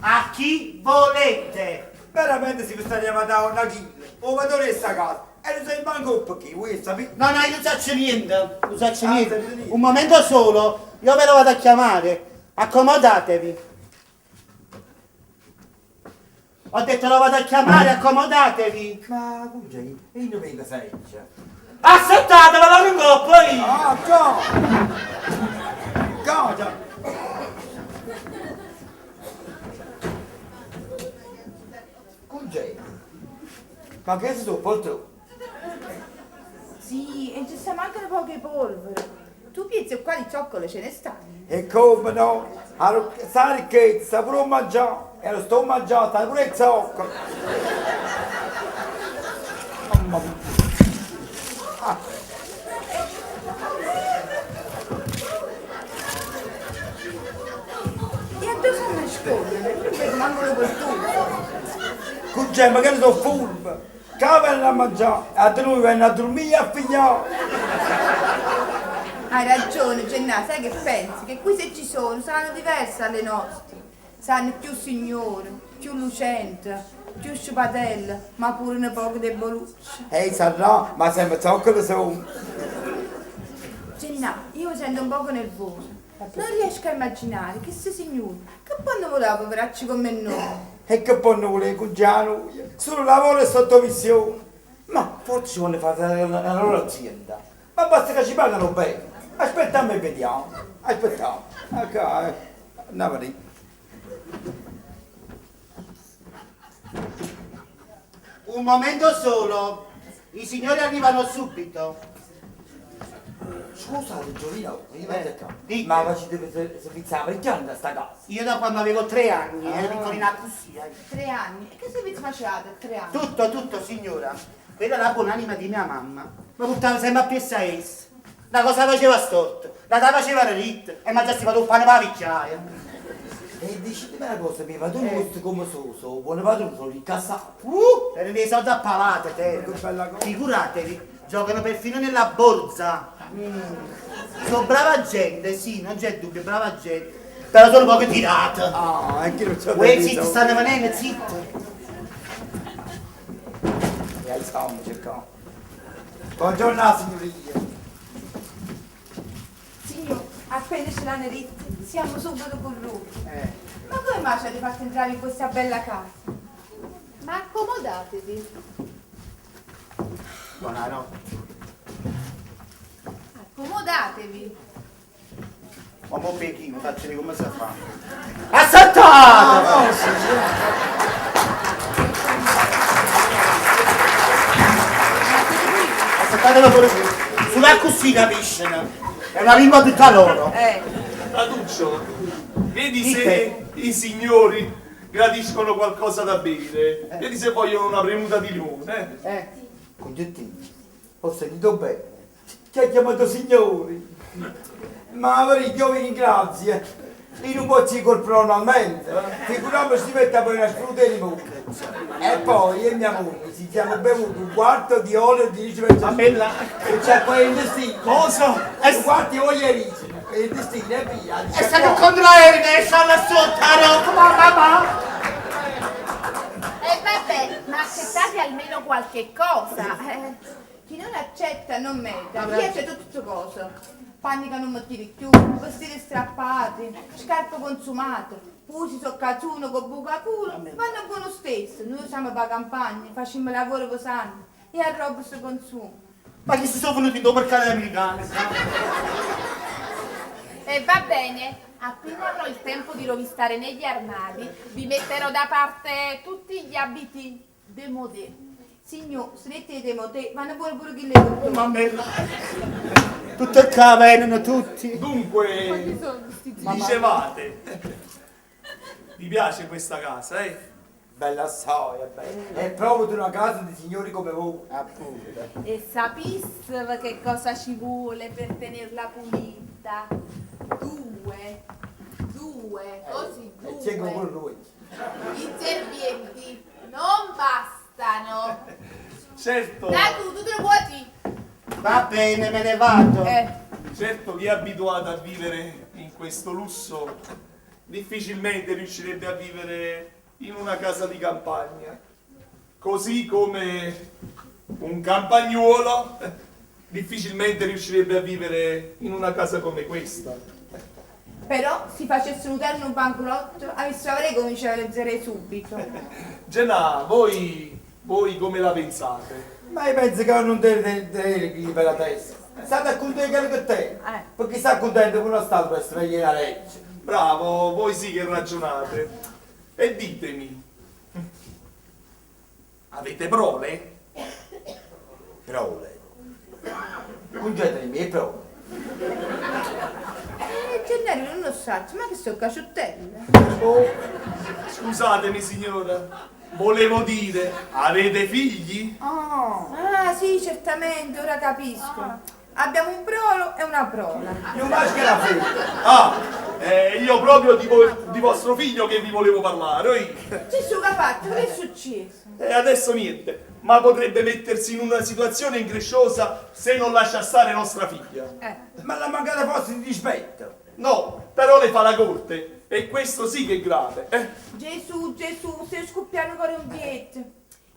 A chi volete? Veramente si sta chiamando una Achille, o padrone di sta casa. E non sai manco perché, vuoi sapere? No, no, io non saccio niente. Non saccio Ah, niente. sapete niente. Un momento solo, io ve lo vado a chiamare. Accomodatevi. Ho detto lo vado a chiamare, accomodatevi. Ma come io non vengo seccia. Assettatevelo, lo ringoppo io. Ah, ciao! Cosa? Congè, ma che sono poltrone? Sì, e ci sta anche poche polvere. Tu pensi qua di cioccole ce ne stanno? E come no? Sa ricchezza, pure mangiare, e lo sto mangiando, sta pure il zoccolo. Mamma mia. Ah. E a dove sono nascondono? Io non vedo manco le poltrone. Congè, ma che ne sono furbo? Che vengono a mangiare, a noi vengono a dormire e a figliare. Hai ragione, Gennà, sai che pensi? Che qui se ci sono saranno diverse dalle nostre. Sanno cchiù signore, cchiù lucente, cchiù sciupatelle, ma pure nu poco debolucce. Eh, sarrà, ma sempe zoccole songo. Gennà, io mi sento un poco nervosa. Non riesco a immaginare che 'sti signuri che ponno vulè 'a poveracce comm'e nuje. E che ponno vulè Cuncè 'a nuje? Sulo lavoro e sottomissione. Ma forse ci vonno fa la loro azienda. Ma basta ca ci pagano bene. Aspettammo e vediamo. Aspettammo. Accà, andiamo a vedè. Un momento solo, i signori arrivano subito. Scusate Giovino, venite ccà. Dite. Ma facite servizio 'a parricchiana 'int'a sta casa? Io da quando avevo tre anni, ero piccolina accussì. Eh. Tre anni? E che servizio facevate a tre anni? Tutto, tutto, signora. Quella la buonanima di mia mamma mi portava sempre appresso a essa. Una cosa faceva storta, l'altra faceva dritta e mi aggiustava il pane per la vecchiaia. E dicitemi una cosa, mio padrone questo come sono? Sono buon padrone, sono ricassato. Erano i soldi a palate, te. Che bella cosa. Figuratevi, giocano perfino nella borsa. Sono brava gente, sì, non c'è dubbio, brava gente. Però sono poco tirata. Ah, anche non c'ho Uè, zitto, stanno venendo, zitto. E alziamoci qua. Buongiorno signorina. Signor, appena ce l'hanno detto, siamo subito corrotti. Eh. Ma come mai ci avete fatto entrare in questa bella casa? Ma accomodatevi. Buonanotte. Accomodatevi. Ma mo Pechino, faccio vedere come si fa. Assaltato! Assaltatelo pure voi. Solo così capiscono. È una lingua tutta loro. Eh, Raduccio, vedi Dite. se i signori gradiscono qualcosa da bere. Vedi se vogliono una premuta di limone. eh. Eh. Concettino, ho sentito bene. Ti ha chiamato signori. Ma io vi ringrazio. Io non posso incorporalmente. Figuriamoci si mette poi una sfrutta di limone. E poi io e mia moglie ci siamo bevuto un quarto di olio di ricino A me là. E c'è poi il destino. Cosa? Un quarto di olio di ricino. E il destino e via. È stato contraereo che è là sotto, no, mamma, mamma. E vabbè, ma accettate almeno qualche cosa. Eh. chi non accetta non merita. Io accetto tutto cosa. Panni che non mi tiri più, vestiti strappati, scarpe consumate, pusi soccazzuno con buca culo, vanno buono stesso. Noi siamo per campagna, facciamo lavoro pesante e a roba si consuma. Ma chi si sono venuti in mercato americano? E va bene, appena avrò il tempo di rovistare negli armadi, vi metterò da parte tutti gli abiti démodé. Signor, se mettete mo te, vanno buono pure chi le vuole. Mammella. Tutto qua vengono tutti. Dunque, dicevate, vi piace questa casa, eh? Bella storia, bella. È proprio una casa di signori come voi. Appunto. E sapissero che cosa ci vuole per tenerla pulita? Due, due, così E c'è con due. lui. I servienti non bastano. Certo, Dai tu, tu te lo vuoi dire? Va bene, me ne vado. Eh, certo chi è abituato a vivere in questo lusso difficilmente riuscirebbe a vivere in una casa di campagna. Così come un campagnuolo difficilmente riuscirebbe a vivere in una casa come questa. però se facesse un terno un bancolotto, avessero avrei cominciato a leggere subito. Genà, voi, voi come la pensate? Ma io penso che non deve tenere chi per la testa. State contento quello che te. Eh. Perché sta contento con una statua per svegliare la legge. Bravo, voi sì che ragionate. E ditemi, avete prole? Prole. Congedere i miei prole. Gennaro non lo sa, ma che sono caciottelle? Oh, scusatemi signora, volevo dire, avete figli? Ah sì, certamente, ora capisco. Abbiamo un prolo e una prola. Non maschera la figlia. Ah, io proprio di, di vostro figlio che vi volevo parlare. oi. Che su che ha fatto? Che è successo? E adesso niente, ma potrebbe mettersi in una situazione incresciosa se non lascia stare nostra figlia. Eh, Ma la mancata forza di rispetto. No, però le fa la corte. E questo sì che è grave, eh? Gesù, Gesù, stai scoppiando il cuore in pietto.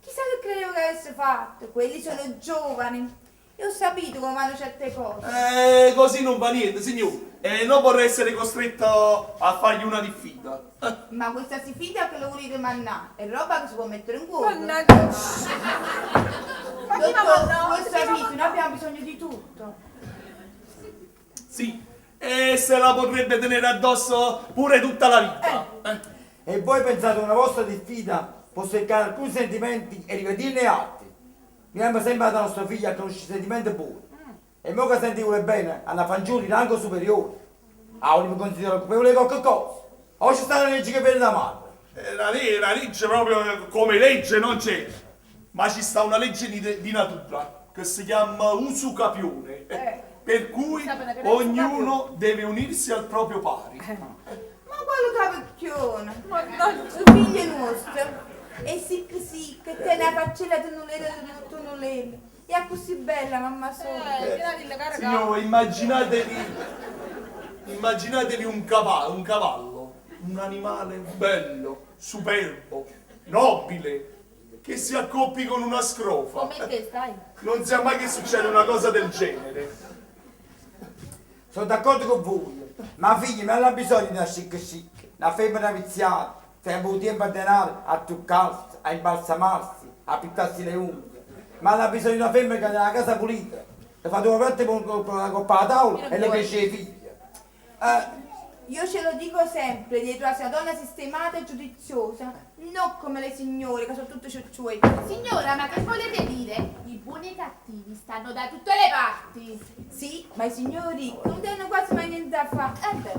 Chissà che credevo che avesse fatto. Quelli sono giovani. E ho sapito come vanno certe cose. Così non va niente, signore. E non vorrei essere costretto a fargli una diffida. Ma questa sfida che lo volete mannare è roba che si può mettere in cuore. Mannaggia. Ma chi Dottor, m'ha mandato? voi sapete, noi abbiamo bisogno di tutto. Sì, e se la potrebbe tenere addosso pure tutta la vita. Eh. E voi pensate che una vostra diffida può seccare alcuni sentimenti e ripetirne altri? Mi è sembrato nostro figlio a conoscere sentimenti buoni. E mo che senti vuole bene alla fanciulla di rango superiore. Ah, mi considero colpevole di qualche cosa. O ci sta una legge che viene da male. La legge proprio come legge non c'è, ma ci sta una legge di natura che si chiama usucapione, per cui Sapete che ognuno deve unirsi al proprio pari. Ma quello capocchione, Mannaggia. su figlie nostre, e sic sic, te una faccella tonulella tonulella, e è così bella mamma sola. Tienatela, cara. Signore, immaginatevi un cavallo, un animale bello, superbo, nobile, che si accoppi con una scrofa. Come te stai? Non sia mai che succede una cosa del genere. Sono d'accordo con voi, ma figli non hanno bisogno di una chic chic, una femmina viziata, tempo tempo a denaro, a truccarsi, a imbalsamarsi, a pittarsi le unghie. Ma hanno bisogno di una femmina che ha la casa pulita, le fa due volte con la coppa alla tavola e le cresce i figli. Io ce lo dico sempre, dietro a sia donna sistemata e giudiziosa, non come le signore che sono tutte ciucciuette. Signora, ma che volete dire? I buoni e i cattivi stanno da tutte le parti. Sì, ma i signori non hanno quasi mai niente da fare.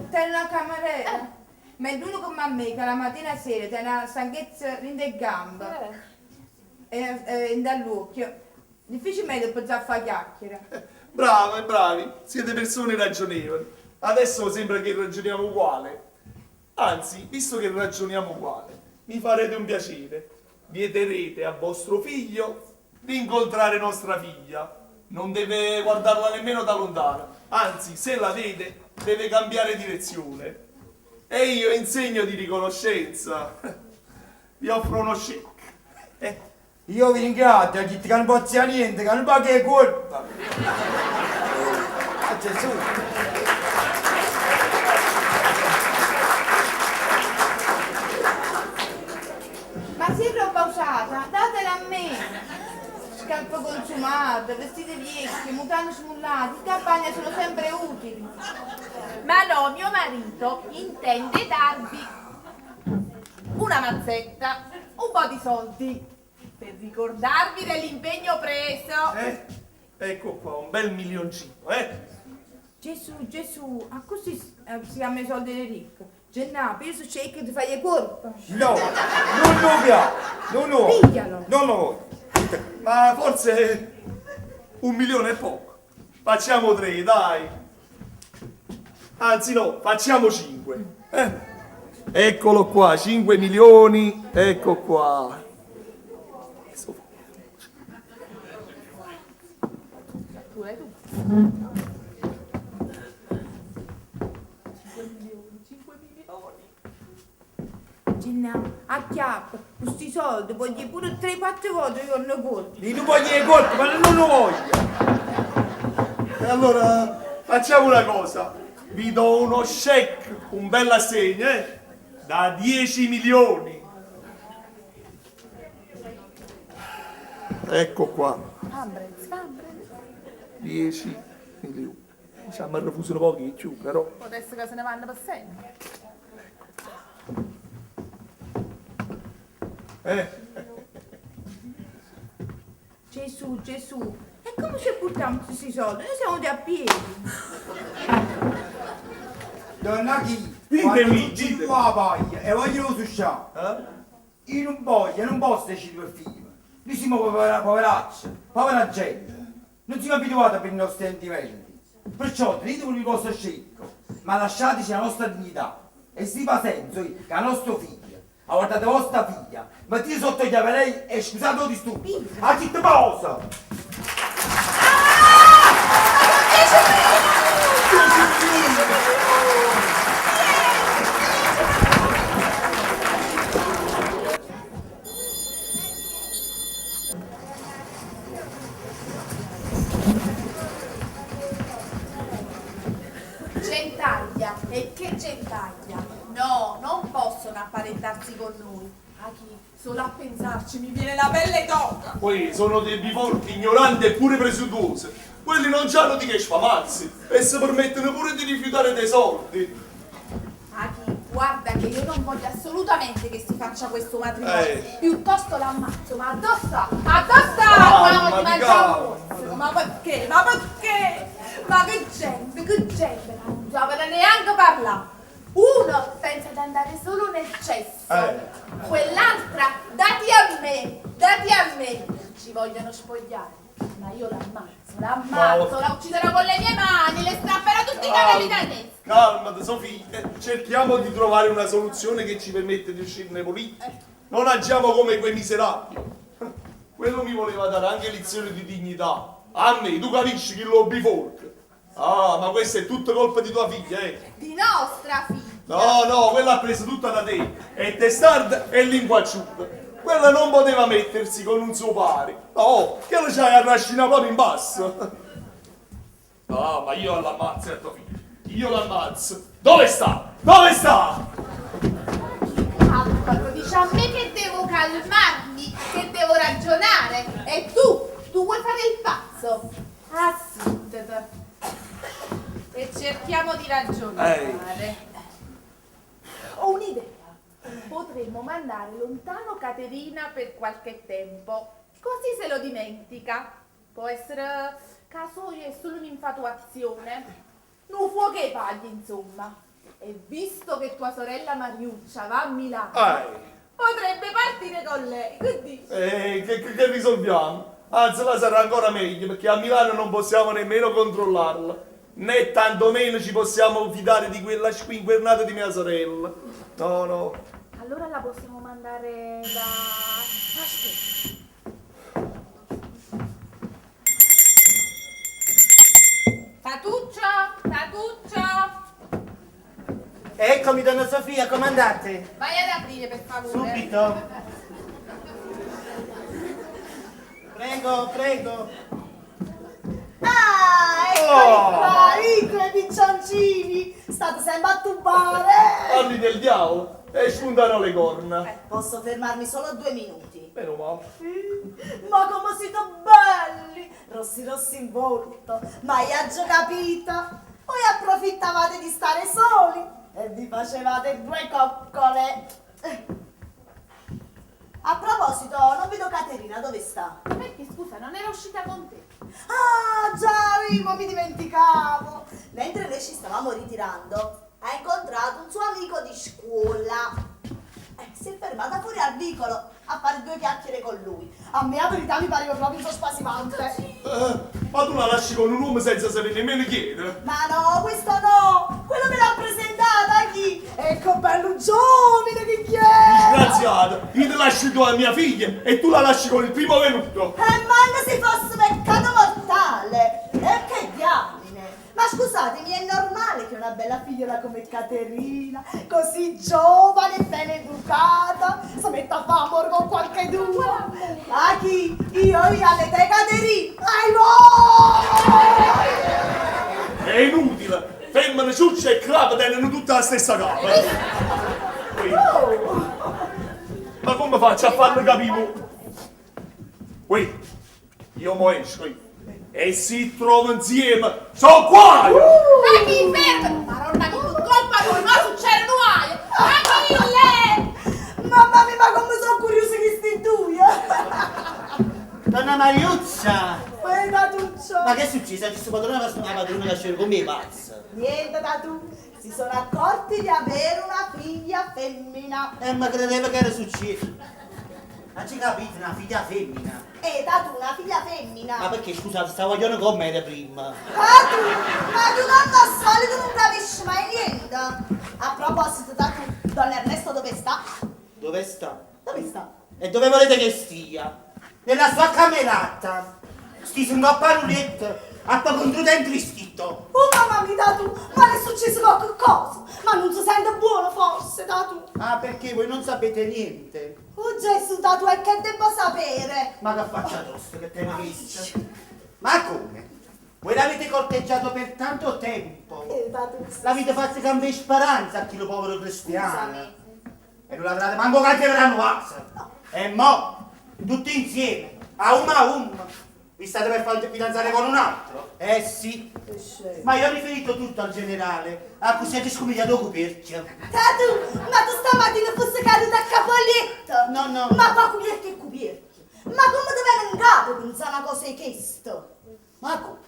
Tengono una cameriera. Mentre uno come me che la mattina sera tiene una stanchezza in le gambe e dall'occhio, difficilmente può già fare chiacchiere. Brave, bravi, siete persone ragionevoli. Adesso sembra che ragioniamo uguale. Anzi, visto che ragioniamo uguale, mi farete un piacere. Vieterete a vostro figlio di incontrare nostra figlia. Non deve guardarla nemmeno da lontano. Anzi, se la vede, deve cambiare direzione. E io, in segno di riconoscenza, vi offro uno shake. Io vi ringrazio, che non posso niente, che non paga colpa. A Gesù. Ma se è roba usata, datela a me. Scarpe consumate, vestiti vecchi, mutande smullate, in campagna sono sempre utili. Ma no, mio marito intende darvi una mazzetta, un po' di soldi, per ricordarvi dell'impegno preso. Ecco qua, un bel milioncino, Gesù, Gesù, a così si chiama i soldi dei ricchi. Gennà, penso c'è che ti fai il corpo. No, non lo piace, non lo voglio. Piglialo. Non lo voglio. Ma forse 1 milione è poco. Facciamo 3, dai. Anzi no, facciamo 5. Eccolo qua, 5 milioni, ecco qua. Tu l'hai tu. 5 milioni, 5 milioni. Gennà, acchiappa, questi soldi voglio pure 3-4 volte io non colpo. Io non voglio il colpo, ma non lo voglio. E allora facciamo una cosa, vi do uno check, un bel assegno, da 10 milioni. Ecco qua. 10 milioni. Diciamo, refusano pochi di più, però. Adesso che se ne vanno per sempre. Gesù, Gesù, e come ci portiamo tutti questi soldi? Noi siamo venuti a piedi. Donna chi? Ditemi, Quando tu ditemi. la paglia e voglio lo susciare. Eh? Io non voglio, non posso decidere per figlio. Noi siamo poveracci, povera gente. Non siamo abituati per i nostri sentimenti. Perciò tenete il vostro scecco, ma lasciateci la nostra dignità. E si fa senso che a nostro figlio, a guardate vostra figlia, mettete sotto gli lei e scusate il disturbo. A chi te posa? Ah! sposarsi con noi. Achì, solo a pensarci mi viene la pelle d'oca. Poi sono dei bifolchi ignoranti e pure presuntuosi. Quelli non c'hanno di che sfamarsi e si permettono pure di rifiutare dei soldi. Achì, guarda che io non voglio assolutamente che si faccia questo matrimonio. Eh. Piuttosto l'ammazzo, ma addosso, addosso! Calma, Ma voglio ti mangiare calma. un mozzico, ma perché? Ma perché? Ma che gente, che gente, ma non sapeva neanche parlare. Uno pensa di andare solo nel cesso, Eh. quell'altra dati a me, dati a me. Ci vogliono spogliare. Ma io l'ammazzo, l'ammazzo, la ucciderò con le mie mani, le strapperò tutti i capelli da testa. Calmati, Sofì, cerchiamo di trovare una soluzione che ci permette di uscirne puliti. Non agiamo come quei miserabili. Quello mi voleva dare anche lezioni di dignità. A me, tu capisci chi lo bifolk. Ah, ma questa è tutta colpa di tua figlia, eh. Di nostra figlia. No, no, quella ha preso tutta da te. È testarda e linguacciuta. Quella non poteva mettersi con un suo pari. No, che lo c'hai a rascina proprio in basso. No, ma io l'ammazzo, a tua figlia. Io l'ammazzo. Dove sta? Dove sta? Calma, dice a me che devo calmarmi, che devo ragionare. E tu, tu vuoi fare il pazzo? Assuntati. E cerchiamo di ragionare. Ho un'idea. Potremmo mandare lontano Caterina per qualche tempo. Così se lo dimentica. Può essere caso è solo un'infatuazione. Non fuoco che pagli, insomma. E visto che tua sorella Mariuccia va a Milano, Eh, potrebbe partire con lei. Che dici? che risolviamo? Anzi, la sarà ancora meglio, perché a Milano non possiamo nemmeno controllarla. Né tantomeno ci possiamo fidare di quella squinquernata di mia sorella. No, no. Allora la possiamo mandare da... Aspetta. Tatuccio, Tatuccio, Eccomi, donna Sofia, come andate? vai ad aprire per favore. Subito. Prego, prego. Ah, eccoli qua, i piccioncini! State sempre a tubare! Parli del diavolo e spuntano le corna. Posso fermarmi solo due minuti? Meno male. Ma come siete belli! Rossi rossi in volto, ma io ho già capito! Voi approfittavate di stare soli e vi facevate due coccole! A proposito, non vedo Caterina, dove sta? Perché scusa, non era uscita con te? Ah, già, Rimo, mi dimenticavo! Mentre noi ci stavamo ritirando, ha incontrato un suo amico di scuola. Si è fermata fuori al vicolo a fare due chiacchiere con lui. A me la verità mi pareva proprio un suo spasimante. Ma tu la lasci con un uomo senza sapere nemmeno chi era? Ma no, questo no! Quello me l'ha presentata chi? Ecco bello giovane che chi è! Disgraziata, io ti lascio tu a mia figlia e tu la lasci con il primo venuto. E manco se fosse peccato mortale! E che diamine! Ma scusatemi, è normale che una bella figliola come Caterina, così giovane e ben educata, si metta a fare amore con qualcheduno? Ma chi? Io, io alle te Caterina! Ai voi! È inutile, femmine, ciucce e crape tengono tutta la stessa capa. Ma come faccio a farlo capire? Ui, io mo esco io. E si trova insieme, so qua! io! Ma chi ferma? Maronna che colpa tua, ma succede guai! Achille! Mamma mia, ma come sono curiosa che sti due! eh. Donna Mariuzza! Uè, Tatuccio! Ma che è successo? Ci sono padrona la padrona che scende con me pazza. Niente, Tatu, si sono accorti di avere una figlia femmina. Ma credevo che era successo. Ma ci capite, una figlia femmina. Tatu, una figlia femmina. Ma perché, scusate, stavo guaglione con me era prima. Tatu, ma tu tanto al solito non capisci mai niente. A proposito, Tatu, Don Ernesto dove sta? Dove sta? Dove sta? E dove volete che stia? Nella sua camerata. Stiso un coppa a poco un intristito. Oh mamma mia, Tatu, ma le è successo qualche cosa? Ma non si sente buono forse, Tatu? Ah, perché voi non sapete niente? Oh Gesù, Tatu, e che devo sapere? Ma che faccia tosta che te ne visto? Ma come? Voi l'avete corteggiato per tanto tempo. Tatu, L'avete fatto cambiare speranza a chi lo povero cristiano. Scusami. E nun l'avrate manco ca te danno vaso. E mo, tutti insieme, a uno a uno, vi state per far fidanzare con un altro? Eh sì. Ma io ho riferito tutto al generale, accussì ha scomigliato 'o cupierchio. Tatù, ma tu stamattina fosse caduta a capoletto? No, no. Ma qua cupierchio e cupierchio. Ma come ti viene in capo pensare una cosa di questo? Ma come?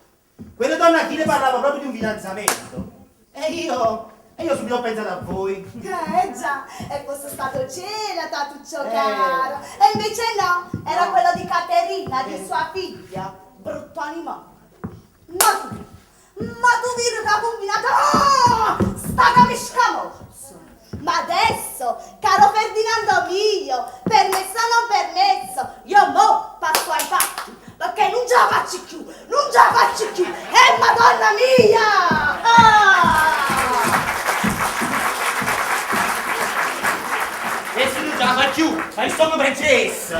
Quella donna Achille parlava proprio di un fidanzamento. E io, e io subito ho pensato a voi. Eh già, e fosse stato cielo, tatuccio Eh. caro. E invece no, era quello di Caterina, di sua figlia. Brutto animale. Ma tu, ma tu vedi che ha combinato? Ah, sta capisca morso. Ma adesso, caro Ferdinando mio, permesso o non permesso, io mo passo ai fatti, perché non ce la faccio più, non ce la faccio più. Eh, madonna mia! Ah! E se non ce la faccio più, ma io sono princessa!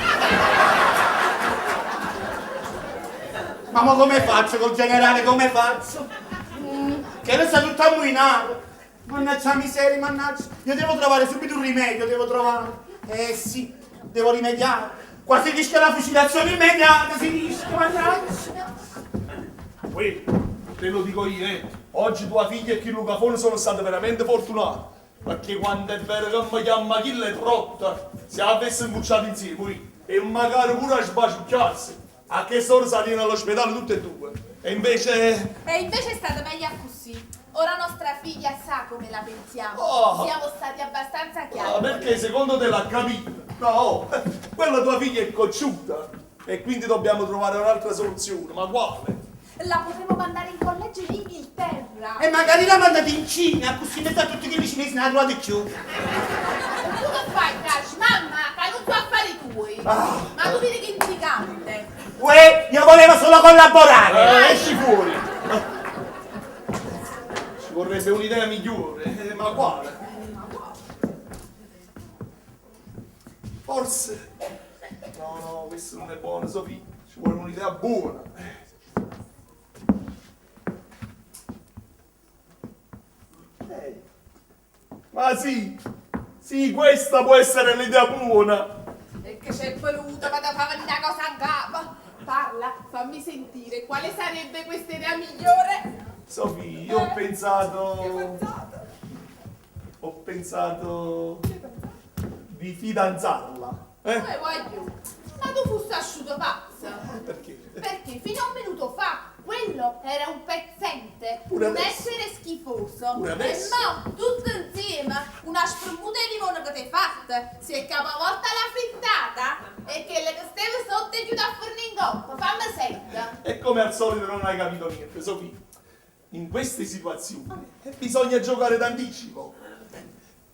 Ma mo come faccio col generale, come faccio? Che lo sta tutto ammuinato! Mannaggia miseria, mannaggia! Io devo trovare subito un rimedio, devo trovare. Eh sì, devo rimediare. Qua si rischia la fucilazione immediata, si rischia, mannaggia! Uè, te lo dico io, eh. Oggi tua figlia e chi Luca Fone sono stati veramente fortunati. Perché quando è vero che mi chiama Achille è trotta, se avesse imbucciato insieme, ui, e magari pure a sbaciucchiarsi, a che solo salire all'ospedale tutte e due. E invece... E invece è stata meglio così. Ora nostra figlia sa come la pensiamo. Oh. Siamo stati abbastanza chiari. Ah, perché secondo te l'ha capito? No, oh, quella tua figlia è cocciuta. E quindi dobbiamo trovare un'altra soluzione, ma quale? La potremmo mandare in collegio in Inghilterra. E magari la mandate in Cina, così mezzo a tutti quelli cinesi non la trovate più. Tu che fai, Cash? Mamma, fai tutto affari tuoi. Ma tu vedi che intrigante. Uè, io volevo solo collaborare. Esci fuori! Ci vorrebbe un'idea migliore, ma quale? Forse... No, no, questo non è buono, Sofì. Ci vuole un'idea buona. Ma sì, sì, questa può essere l'idea buona. E che c'è voluto, ma da fare venire una cosa in capo. Parla, fammi sentire, quale sarebbe questa idea migliore? Sofì, io ho Che pensato... pensato? Ho pensato di fidanzarla. Eh? Come voglio? Ma tu fossi asciutto pazzo. Perché? Perché fino a un minuto fa quello era un pezzente, Pure un adesso. essere schifoso. Pure adesso. E mo, tutto insieme, una spremuta di limone che ti hai fatta, si è capovolta la frittata e che le che stava sotto è chiusa a forno in coppa. Fammi sentire. E come al solito non hai capito niente, Sofì. In queste situazioni bisogna giocare d'anticipo.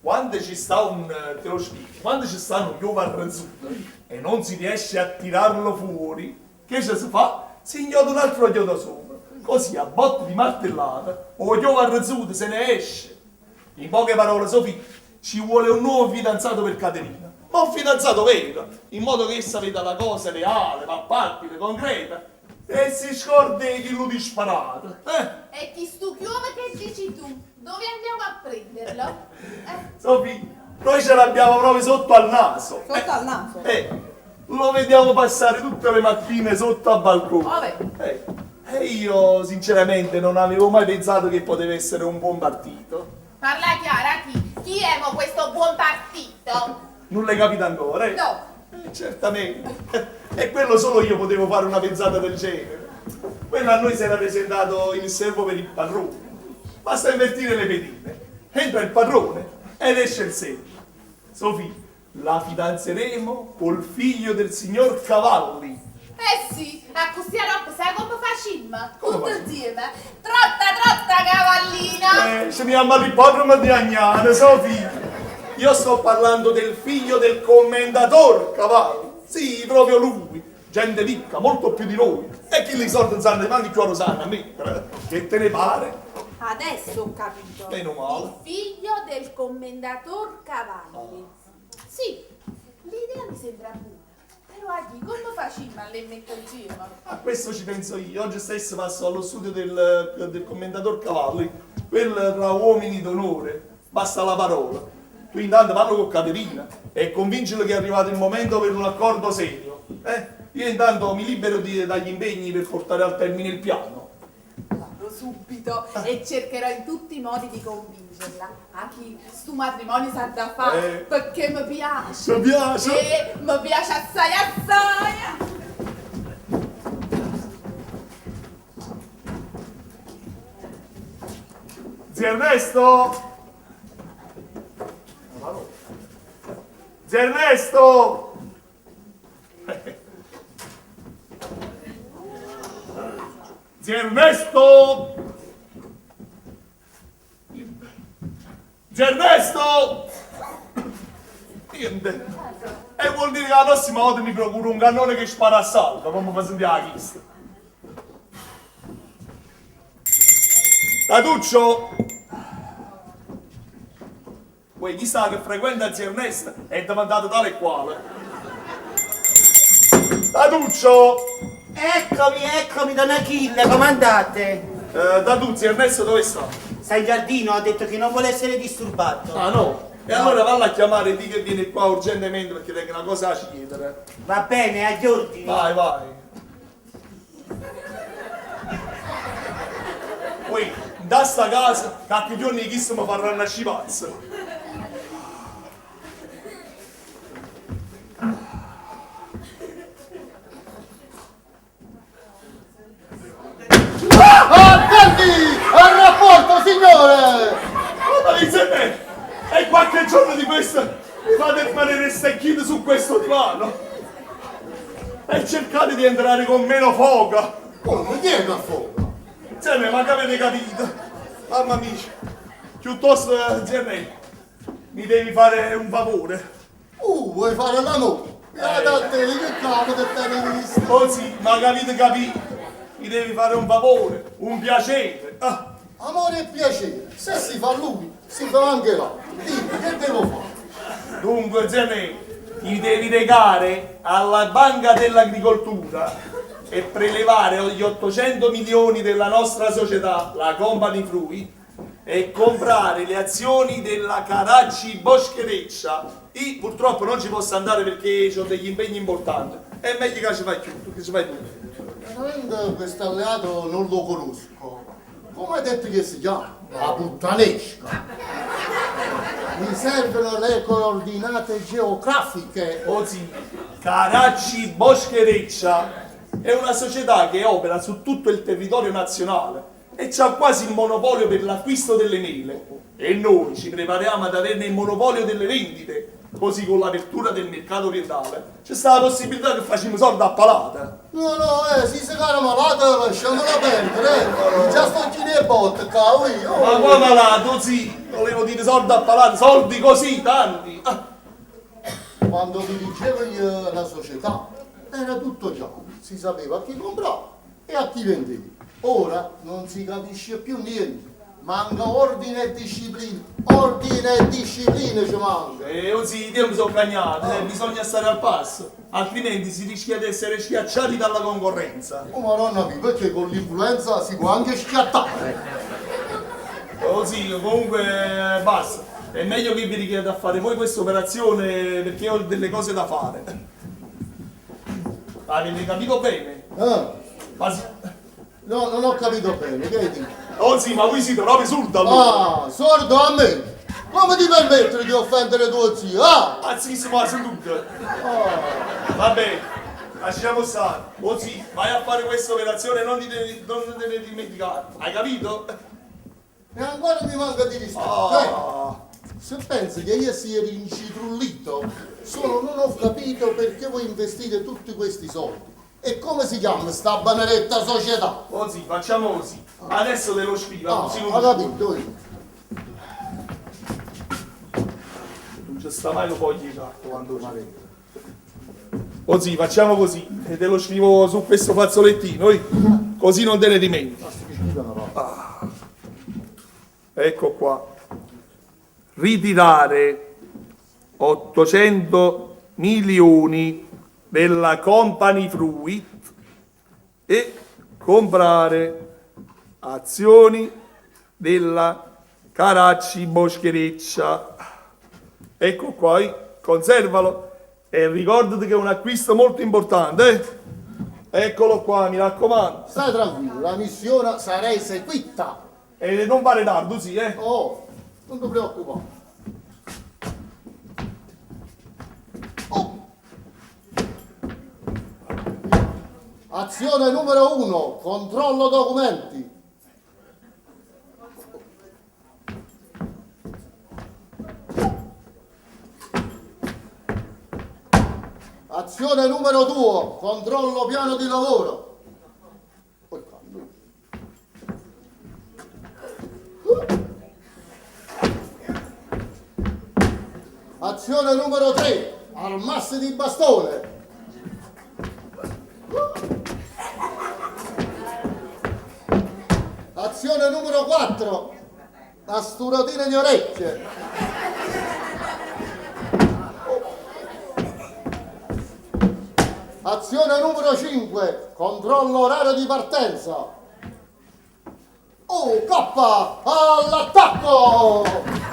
Quando ci sta un, te lo spiego, quando ci sta un chiova arranzuto e non si riesce a tirarlo fuori, che ci si fa? Si ignoda un altro chiodo sopra. Così a botte di martellata, o chiova arranzuto se ne esce. In poche parole, Sofì, ci vuole un nuovo fidanzato per Caterina. Ma un fidanzato vero, in modo che essa veda la cosa reale, palpabile, concreta. E si scorda di chi lo disparato. Eh? E chi stu chiove che dici tu? Dove andiamo a prenderlo? Sofì, noi ce l'abbiamo proprio sotto al naso. Sotto al naso? Lo vediamo passare tutte le mattine sotto al balcone. Vabbè. E io sinceramente non avevo mai pensato che poteva essere un buon partito. Parla chiara, chi? Chi è mo questo buon partito? Non l'hai capito ancora, eh? No. Certamente. E quello solo io potevo fare una pensata del genere. Quello a noi si era presentato il servo per il padrone. Basta invertire le pedine. Entra il padrone ed esce il servo. Sofì, la fidanzeremo col figlio del signor Cavalli. Eh sì, a così a roba sai come facciamo? Come Tutto facciamo? insieme. Trotta, trotta, cavallina! Ce ne andiamo all'ippodromo di Agnano, Sofì. Io sto parlando del figlio del commendator Cavalli. Sì, proprio lui. Gente ricca, molto più di noi. E chi li soldi non sanno neanche più a Rosanna, a me. Che te ne pare? Adesso ho capito. Meno male. Il figlio del commendator Cavalli. Sì, l'idea mi sembra buona. Però a chi come facciamo a le mettere insieme? A questo ci penso io. Oggi stesso passo allo studio del commendator Cavalli. Quel tra uomini d'onore. Basta la parola. Tu intanto parla con Caterina e convincila che è arrivato il momento per un accordo serio. Eh? Io intanto mi libero di, dagli impegni per portare al termine il piano. Vado subito e cercherò in tutti i modi di convincerla. A chi stu matrimonio s'ha da fare Eh. perché mi piace. Mi piace? Eh, mi piace assai assai. Zio Ernesto! Zio Ernesto! Zio Ernesto! Zio Ernesto! Niente. E vuol dire che la prossima volta mi procuro un cannone che spara a salva, come fa sentire la chista. Tatuccio! Uè, chissà che frequenta zio Ernesto è diventato tale e quale. Tatuccio! Eccomi, eccomi, don Achille, come andate? Eh, Tatuzzi, Ernesto dove sta? Sta in giardino, ha detto che non vuole essere disturbato. Ah no? E allora valla a chiamare e di che viene qua urgentemente perché tengo una cosa da chiedere. Va bene, agli ordini. Vai, vai. Uè, da sta casa, che giorni chi mi faranno nascere pazzo. Attenti! Al rapporto, signore! Ma dice E qualche giorno di questo mi fate rimanere stecchito su questo divano. E cercate di entrare con meno foga. Come? Chi è che affoga? Zerne, ma che avete capito? Mamma mia. Piuttosto, Zerne, mi devi fare un favore. Vuoi fare l'amore? Guarda te, che cavolo che te ne visto? Oh sì, ma capite capito. Mi devi fare un favore, un piacere. Ah. Amore e piacere, se si fa lui, si fa anche l'altro. Dimmi, che devo fare? Dunque, Zerne, ti devi recare alla Banca dell'Agricoltura e prelevare gli 800 milioni della nostra società, la Company Fruit, e comprare le azioni della Caracci Boschereccia. Io purtroppo non ci posso andare perché ho degli impegni importanti. È meglio che ci fai tu, che ci fai tu. Veramente questo alleato non lo conosco. Come hai detto che si chiama? La puttanesca. Mi servono le coordinate geografiche. Oh sì, Caracci Boschereccia è una società che opera su tutto il territorio nazionale e c'ha quasi il monopolio per l'acquisto delle mele. E noi ci prepariamo ad averne il monopolio delle vendite. Così con l'apertura del mercato orientale c'è sta la possibilità che facciamo soldi a palata. No, no, se si cara malata lasciamola perdere, eh. Già sto in botte, cavolo. io. Ma qua malato, sì, volevo dire soldi a palata, soldi così, tanti. Ah. Quando dirigevo io la società era tutto chiaro, si sapeva a chi comprava e a chi vendeva. Ora non si capisce più niente, manca ordine e disciplina, ordine e disciplina ci manca. Oh sì, i tempi sono cagnati, bisogna stare al passo, altrimenti si rischia di essere schiacciati dalla concorrenza. Oh madonna mia, perché con l'influenza si può anche schiattare. Oh sì, comunque basta. È meglio che vi richieda a fare voi questa operazione perché ho delle cose da fare. Avete capito bene? Eh? Ma sì. No, non ho capito bene, che dici? Oh sì, ma voi siete proprio sordo allora! Ah, sordo a me! Come ti permettere di offendere tuo zio, ah? Pazzissimo, ha sentito! Oh. Vabbè, lasciamo stare. Oh sì, vai a fare questa operazione e non, non te ne dimenticare, hai capito? E ancora mi manca di rispetto, Oh. Se pensi che io sia rincitrullito, solo non ho capito perché vuoi investire tutti questi soldi. E come si chiama sta benedetta società? Oh sì, facciamo così. Adesso te lo scrivo, Ah, così non ho capito io. Non c'è sta mai lo foglio di carta quando c'è. Oh sì, facciamo così. E te lo scrivo su questo fazzolettino, eh? Così non te ne dimentichi. Ah. Ecco qua. Ritirare 800 milioni della Company Fruit e comprare azioni della Caracci Boschereccia. Ecco qua, eh. Conservalo e ricordati che è un acquisto molto importante, eh. Eccolo qua, mi raccomando. Stai tranquillo, la missione sarà eseguita. E non fare tardi, sì, eh. Oh, non ti preoccupare. Oh. Azione numero 1, controllo documenti. Azione numero 2, controllo piano di lavoro. Porca miseria. Azione numero 3, armarsi di bastone. Azione numero 4, la sturatina di orecchie. Azione numero 5, controllo orario di partenza. Oh, K, all'attacco!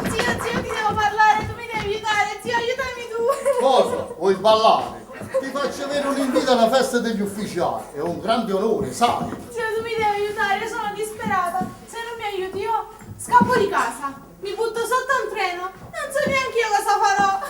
Zio, zio, ti devo parlare, tu mi devi aiutare, zio, aiutami tu. Cosa? Vuoi ballare? Ti faccio avere un invito alla festa degli ufficiali. È un grande onore, sai? Zio, tu mi devi aiutare, io sono disperata. Se non mi aiuti io scappo di casa, mi butto sotto un treno, non so neanche io cosa farò.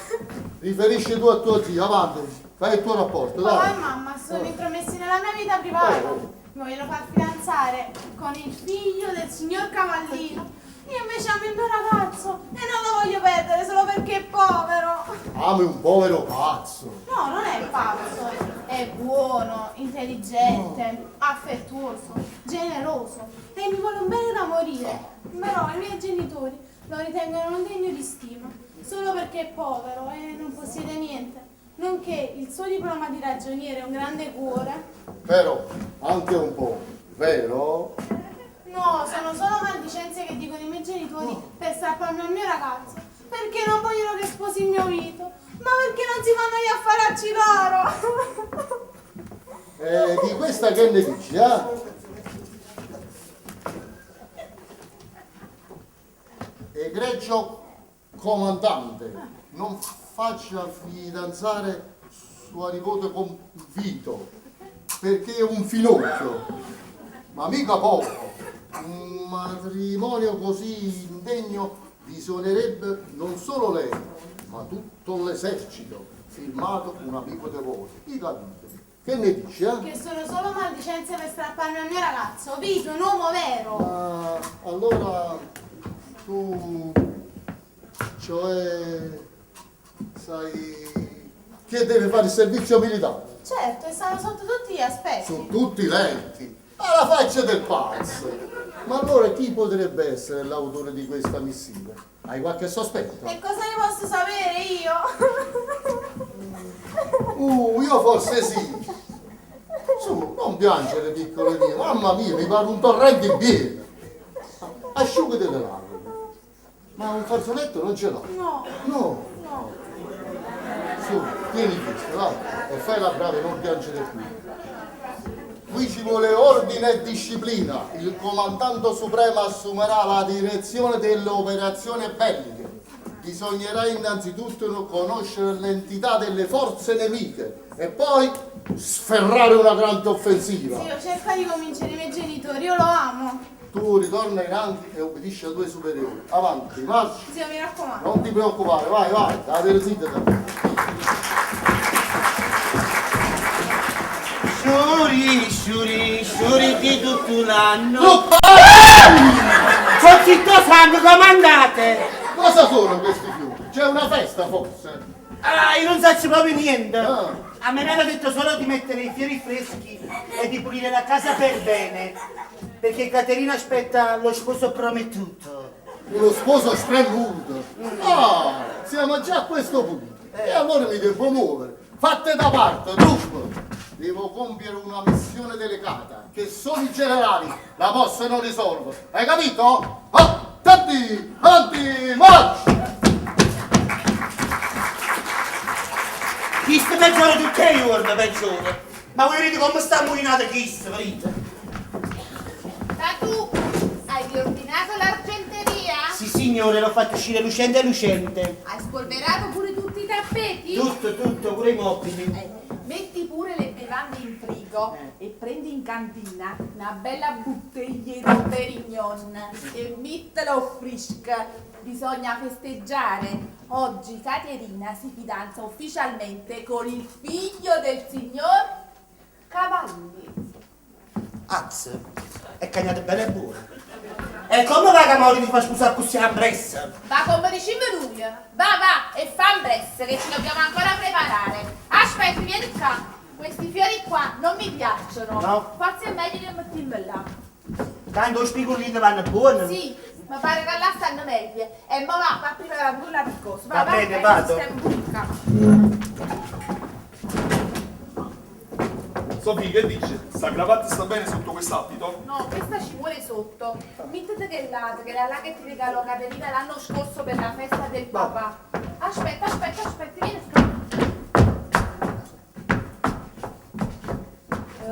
Riferisci tu a tuo zio, avanti, fai il tuo rapporto, Papà e dai. mamma si sono intromessi nella mia vita privata. Mi vogliono far fidanzare con il figlio del signor Cavallino. Io invece amo il mio ragazzo e non lo voglio perdere solo perché è povero. Ami un povero pazzo. No, non è pazzo. È buono, intelligente, affettuoso, generoso e mi vuole un bene da morire. Però i miei genitori lo ritengono non degno di stima, solo perché è povero e non possiede niente. Nonché il suo diploma di ragioniere è un grande cuore. Però, anche un po', vero? No, sono solo maldicenze che dicono i miei genitori per strapparmi al mio ragazzo. Perché non vogliono che sposi il mio Vito, ma perché non si fanno gli affaracci loro. Di questa che ne dici, eh? Egregio comandante, non faccia fidanzare sua nipote con Vito, perché è un finocchio, ma mica poco. Un matrimonio così indegno disonerebbe non solo lei, ma tutto l'esercito. Firmato un amico di voi. Mi capite? Che ne dici, eh? Che sono solo maldicenze per strapparmi al mio ragazzo. Vito è un uomo vero. Ma allora tu, cioè, sai che deve fare il servizio militare? Certo, e stanno sotto tutti gli aspetti. Su tutti i letti, alla faccia del pazzo. Ma allora chi potrebbe essere l'autore di questa missiva? Hai qualche sospetto? E cosa ne posso sapere io? Io forse sì. Su, non piangere, piccolo mio. Mamma mia, mi pare un torrente in piena. Asciugati le lacrime. Ma un fazzoletto non ce l'ho. No. No. No. Su, tieni questo, dai, e fai la brava e non piangere più. Qui ci vuole ordine e disciplina. Il comandante supremo assumerà la direzione delle operazioni belliche. Bisognerà innanzitutto conoscere l'entità delle forze nemiche e poi sferrare una grande offensiva. Zio, cerca di convincere i miei genitori, io lo amo. Tu ritorna ai ranghi e obbedisci ai tuoi superiori. Avanti, marcia. Zio, mi raccomando. Non ti preoccupare, vai, vai, dai, zitta. Sciuri, sciuri, sciuri di tutto l'anno. Truppa! Zitto sangue, comandate! Cosa sono questi fiori? C'è una festa forse? Ah, io non saccio proprio niente. Ah. A me mi hanno detto solo di mettere i fiori freschi e di pulire la casa per bene. Perché Caterina aspetta lo sposo promettuto. Uno sposo spremuto. Ah, siamo già a questo punto. E allora mi devo muovere. Fatte da parte, truppa! Devo compiere una missione delicata che solo i generali la possono risolvere. Hai capito? Attenti! Avanti! Marcia! Chi sta peggiore tutti i giorni, peggiore. Ma voi vedete come sta ammuinato chi sta, vedete? Ma tu hai riordinato l'argenteria? Sì, sì, signore, l'ho fatto uscire lucente lucente. Hai spolverato pure tutti i tappeti? Tutto, tutto, pure i mobili. Eh, metti pure le bevande in frigo e prendi in cantina una bella bottiglia di Dom Perignon e mettila fresca. Bisogna festeggiare. Oggi Caterina si fidanza ufficialmente con il figlio del signor Cavalli. Azz, è cagnato bene e buono. E come va che Mauri ti fa sposare così ambressa? Va come diceva lui. Va, va e fa ambressa che ci dobbiamo ancora preparare. Aspetta, vieni qua. Questi fiori qua non mi piacciono. No. Forse è meglio che metterli là. Tanto i spigolini vanno buoni. Sì, ma pare che là stanno meglio. E mo va, va a preparare pure la cosa. Va bene, vado. Stiamo pure qua. Sofì, che dici? Sta cravatta sta bene sotto quest'abito? No, questa ci vuole sotto. Mettete che là, che la là che ti regalò Caterina l'anno scorso per la festa del papà. Aspetta, aspetta, aspetta, vieni qua.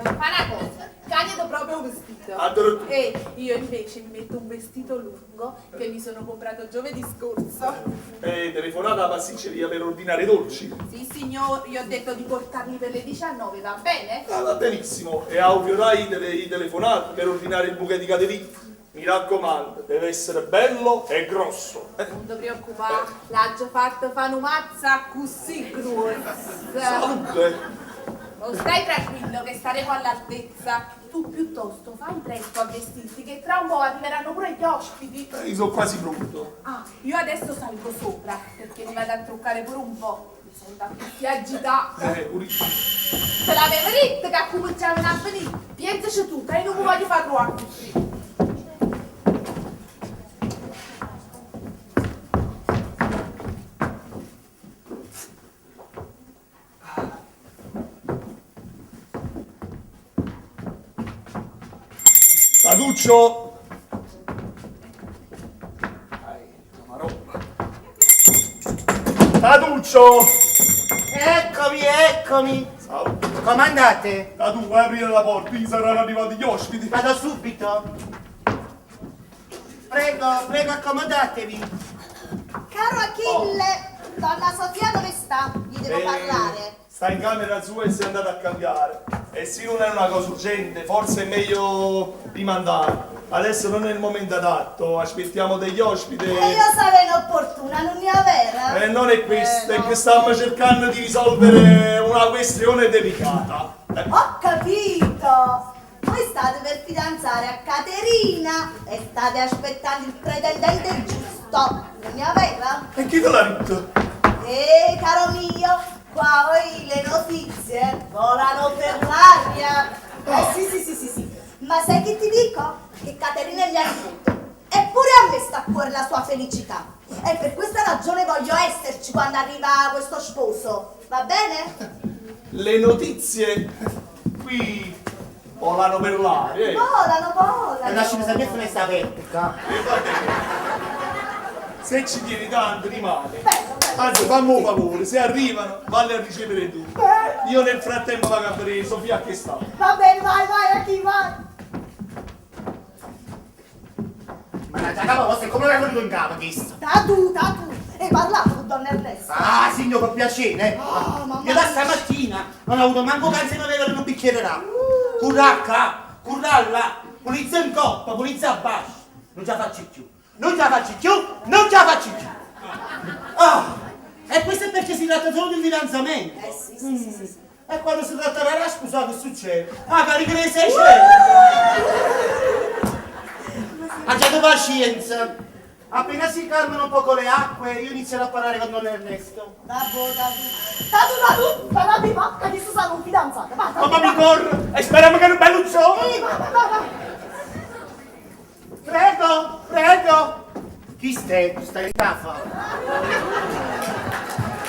Fa una cosa, cambiati proprio un vestito. Addirittura. E io invece mi metto un vestito lungo che mi sono comprato giovedì scorso. Telefonata alla pasticceria per ordinare dolci. Sì, signor, io ho detto di portarli per le 19, va bene? Ah, va benissimo. E a Fiorai i telefonati per ordinare il bouquet di Caterina. Mi raccomando, deve essere bello e grosso. Non ti preoccupare, l'ha già fatto fare una mazza così grossa. Salute. Non stai tranquillo che staremo all'altezza. Tu piuttosto fai presto a vestirti che tra un po' arriveranno pure gli ospiti. Io sono quasi pronto. Ah, io adesso salgo sopra perché mi vado a truccare pure un po'. Mi sono da tutti agitata. Pure... Te l'avevo detto che cominciavano a venire. Pensaci tu, che io non mi voglio far trovare così. Taduccio! Maronna. Taduccio! Eccomi, eccomi. Salve. Come andate? Tadu, vai a aprire la porta, qui saranno arrivati gli ospiti. Vado subito. Prego, prego, accomodatevi. Caro Achille, donna Sofia dove sta? Gli devo parlare. Sta in camera sua e si è andata a cambiare. E se non è una cosa urgente, forse è meglio rimandare. Adesso non è il momento adatto, aspettiamo degli ospiti. E io sarei inopportuna, non ne avere? E non è questo, Eh, è no. che stiamo cercando di risolvere una questione delicata. Ho capito! Voi state per fidanzare a Caterina e state aspettando il pretendente giusto, non è vero? E chi te l'ha detto? Caro mio, qua oi le notizie volano per l'aria. Sì, sì, sì, sì, sì. Ma sai che ti dico? Che Caterina è mia nipote. Eppure a me sta a cuore la sua felicità. E per questa ragione voglio esserci quando arriva questo sposo. Va bene? Le notizie qui volano per l'aria. Volano, volano. Lasciami sapere se sta aperta. Se ci tieni tanto rimane. Bello, bello. Anzi, fammi un favore, se arrivano, valli a ricevere tu. Io nel frattempo vado a vedere Sofia che sta. Va bene, vai, vai, a chi vai. Mannaggia, capo, vostra, come l'hai venuto in capo questo? Tatu, tatu. Hai parlato con Don Ernesto? Ah, signor, con piacere. Oh, mamma Io da mia. stamattina non ho avuto manco canzone di bere un bicchiere d'acqua. Curracca, curralla, pulizia in coppa, pulizia a basso. Non ce la faccio più. Non ce la faccio più, non ce la faccio più. Ah, e questo è perché si tratta solo di un fidanzamento. Sì, sì, sì, sì, sì. E quando si tratterà la scusa, che succede? Ah, carica le 600! Abbiate pazienza. Appena si calmano un poco le acque, io inizierò a parlare con Don Ernesto. Tatu, tatu. Tatu, tatu, parlami vacca che sono un fidanzato. Va, tatu, Mamma mi corro e speriamo che non bello zoo. Ehi, va, va, va, va. Prego, prego. Chi stai? Stai in cafa?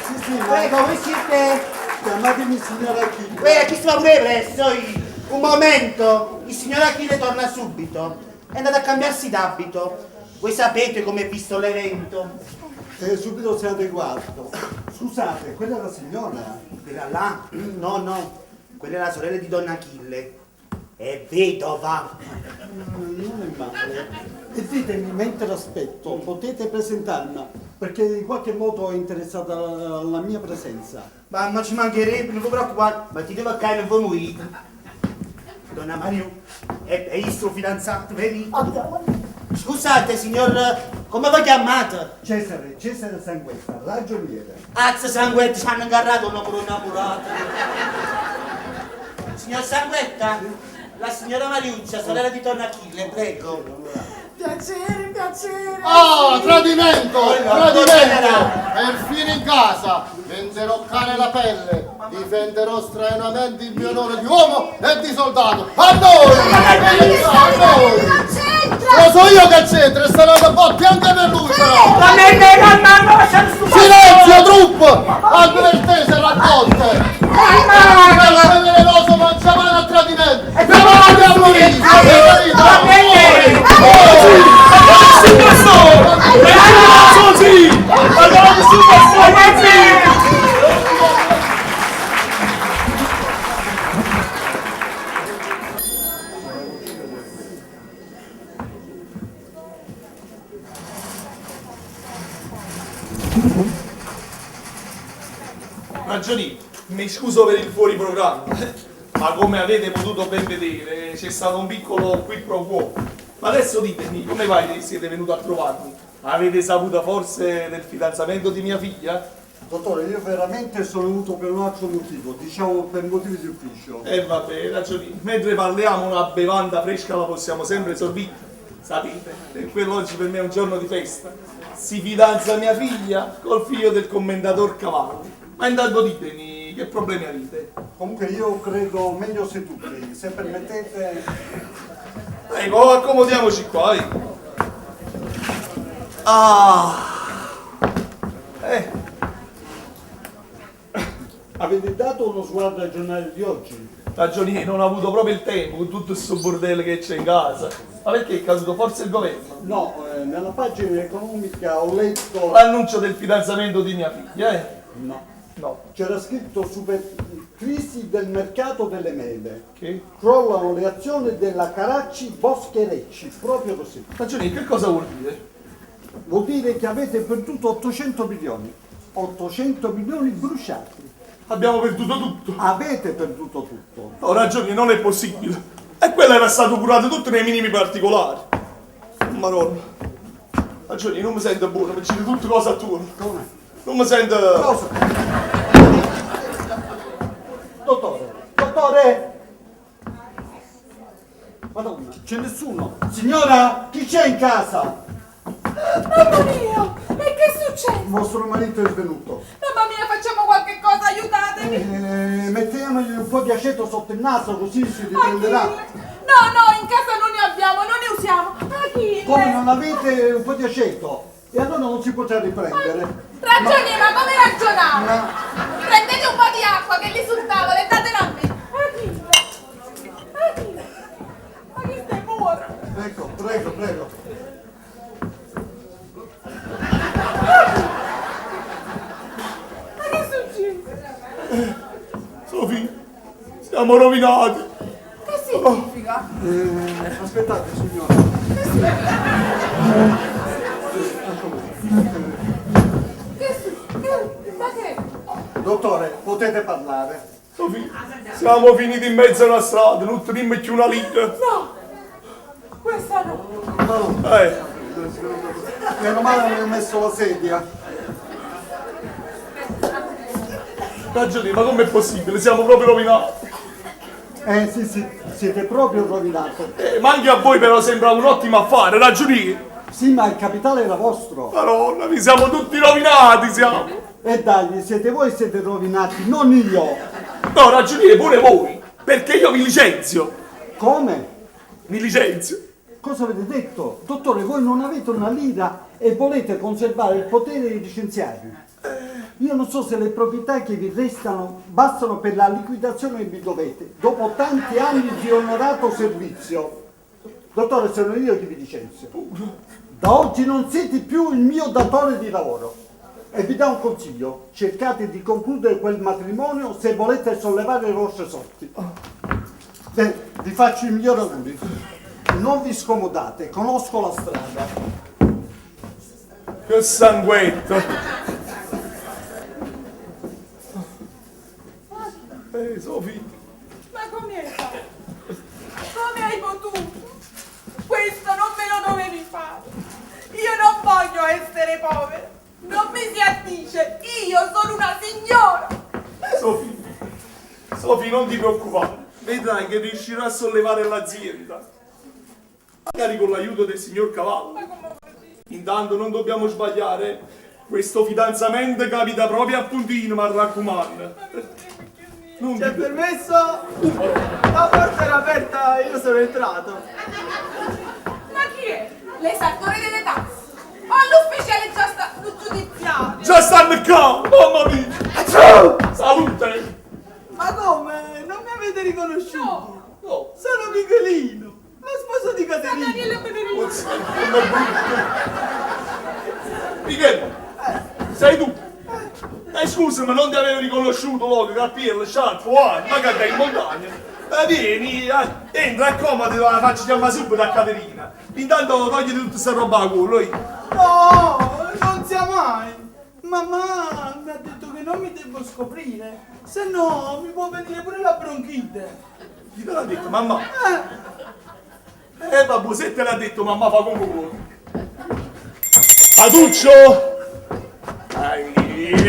Sì, sì, ma Prego, voi siete... chiamatemi signor Achille. Uè, chi sta pure presto? Un momento, il signor Achille torna subito. È andato a cambiarsi d'abito. Voi sapete come è visto l'evento. E subito si è adeguato. Scusate, quella è la signora? Quella là? No, no, quella è la sorella di Don Achille. È vedova. Non è male. E ditemi, mentre aspetto, potete presentarmi, perché in qualche modo è interessata alla mia presenza. Ma, ma ci mancherebbe, non vi preoccupate, ma ti devo qua e non vi muovete. Donna Mario, è, è il suo fidanzato, vedi? Scusate, signor, come vi chiamate? Cesare, Cesare Sanguetta, ragioniere. Azza Sanguetta, ci hanno ingarrato un uomo innamorato. Signor Sanguetta, la signora Mariuccia, sorella di Don Achille, prego. Piacere, piacere. Ah, tradimento! Tradimento! Perfino in casa venderò cane la pelle, difenderò strenuamente il mio onore di uomo e di soldato. A noi! A noi! Non c'entra! Lo so io che c'entra e saranno botti anche per lui però! Ma me ne ma no, c'è il Silenzio, truppo! Avvertese raccolte! Il velenoso mangiavano a tradimento! Preparate a morire! Ragioni, mi scuso per il fuori programma, ma come avete potuto ben vedere c'è stato un piccolo qui pro quo. Ma adesso ditemi, come mai siete venuto a trovarmi? Avete saputo forse del fidanzamento di mia figlia? Dottore, io veramente sono venuto per un altro motivo, diciamo per motivi di ufficio. E Eh, vabbè, ragioni, mentre parliamo una bevanda fresca la possiamo sempre sorbire. Sapete, e quello oggi per me è un giorno di festa. Si fidanza mia figlia col figlio del commendator Cavalli. Ma intanto ditemi, che problemi avete? Comunque io credo meglio seduti, se permettete. Prego, accomodiamoci qua. eh. Ah. Eh, Avete dato uno sguardo al giornale di oggi? ragioniere, non ho avuto proprio il tempo con tutto questo bordello che c'è in casa. Ma perché è caduto forse il governo? No, eh, nella pagina economica ho letto. L'annuncio del fidanzamento di mia figlia, eh? No. No. C'era scritto super crisi del mercato delle mele. Che? Crollano le azioni della Caracci Boscherecci, proprio così. Ragioniere, che cosa vuol dire? Vuol dire che avete perduto 800 milioni. 800 milioni bruciati. Abbiamo perduto tutto. Avete perduto tutto. No, ragioniere, non è possibile. E quello era stato curato tutto nei minimi particolari. Madonna. Ragioniere, non mi sento buono, mi giro tutte cose attorno. Come? Non mi sento... Cosa? Dottore, dottore! Madonna, c'è nessuno. Signora, chi c'è in casa? Mamma mia, e che succede? Vostro marito è svenuto. Mamma mia, facciamo qualche cosa, aiutatemi! Eh, mettiamogli un po' di aceto sotto il naso così si riprenderà. Achille! No, no, in casa non ne abbiamo, non ne usiamo. Achille! Come non avete un po' di aceto? E allora non si potrà riprendere. Ragionier, ma come ragionate? Prendete un po' di acqua che è lì sul tavolo e datela a me. Achille! Achille! Ma che stai muore? Ecco, prego, prego. Ma che succede? Sofì, siamo rovinati. Che significa? Eh, aspettate, signora. Che su- che- Ma che? Dottore, potete parlare. Sofì, siamo finiti in mezzo a una strada, non teniamo più una lira. No! Questa no! Eh, Meno male mi ho messo la sedia. ragioniere, ma com'è possibile? Siamo proprio rovinati. Eh sì sì, siete proprio rovinato. Eh, ma anche a voi però sembra un ottimo affare, ragioniere. Sì, ma il capitale era vostro. Madonna, vi siamo tutti rovinati, siamo. E dai, siete voi siete rovinati, non io. No, ragioniere, pure voi, perché io vi licenzio. Come? Mi licenzio. Cosa avete detto? Dottore, voi non avete una lira e volete conservare il potere di licenziarvi. Io non so se le proprietà che vi restano bastano per la liquidazione che vi dovete, dopo tanti anni di onorato servizio. Dottore, sono io che vi licenzio. Da oggi non siete più il mio datore di lavoro. E vi do un consiglio, cercate di concludere quel matrimonio se volete sollevare le vostre sorti. Beh, vi faccio i migliori auguri. Non vi scomodate, conosco la strada. Che sanguetto! Eh, Sofì. Ma come hai fatto? Come hai potuto? Questo non me lo dovevi fare. Io non voglio essere povera. Non mi si addice. Io sono una signora. Sofì, Sofì, non ti preoccupare. Vedrai che riuscirà a sollevare l'azienda. Magari con l'aiuto del signor Cavallo. Intanto non dobbiamo sbagliare. Questo fidanzamento capita proprio a puntino, ma raccomando. Non C'è ti permesso? La porta era aperta, io sono entrato. Ma chi è? L'esattore delle tasse. O l'ufficiale già sta giudiziario. Già stanno qua! Mamma mia! Salute! Ma come? Non mi avete riconosciuto? No. Sono Michelino, lo sposo di Caterina. Daniele Federico. Pozza, come brutto! Michele, sei tu? Eh scusa, ma non ti avevo riconosciuto, logo, cappello, sciarpo, guarda, ma che in montagna. Vieni, entra, accomodati, la faccio chiamare subito a Caterina. Intanto togli tutta questa roba a culo, io. No, non sia mai. Mamma mi ha detto che non mi devo scoprire, se no mi può venire pure la bronchite. Chi te l'ha detto, mamma? Vabbè, se te l'ha detto mamma fa come vuoi. Taduccio! Dai,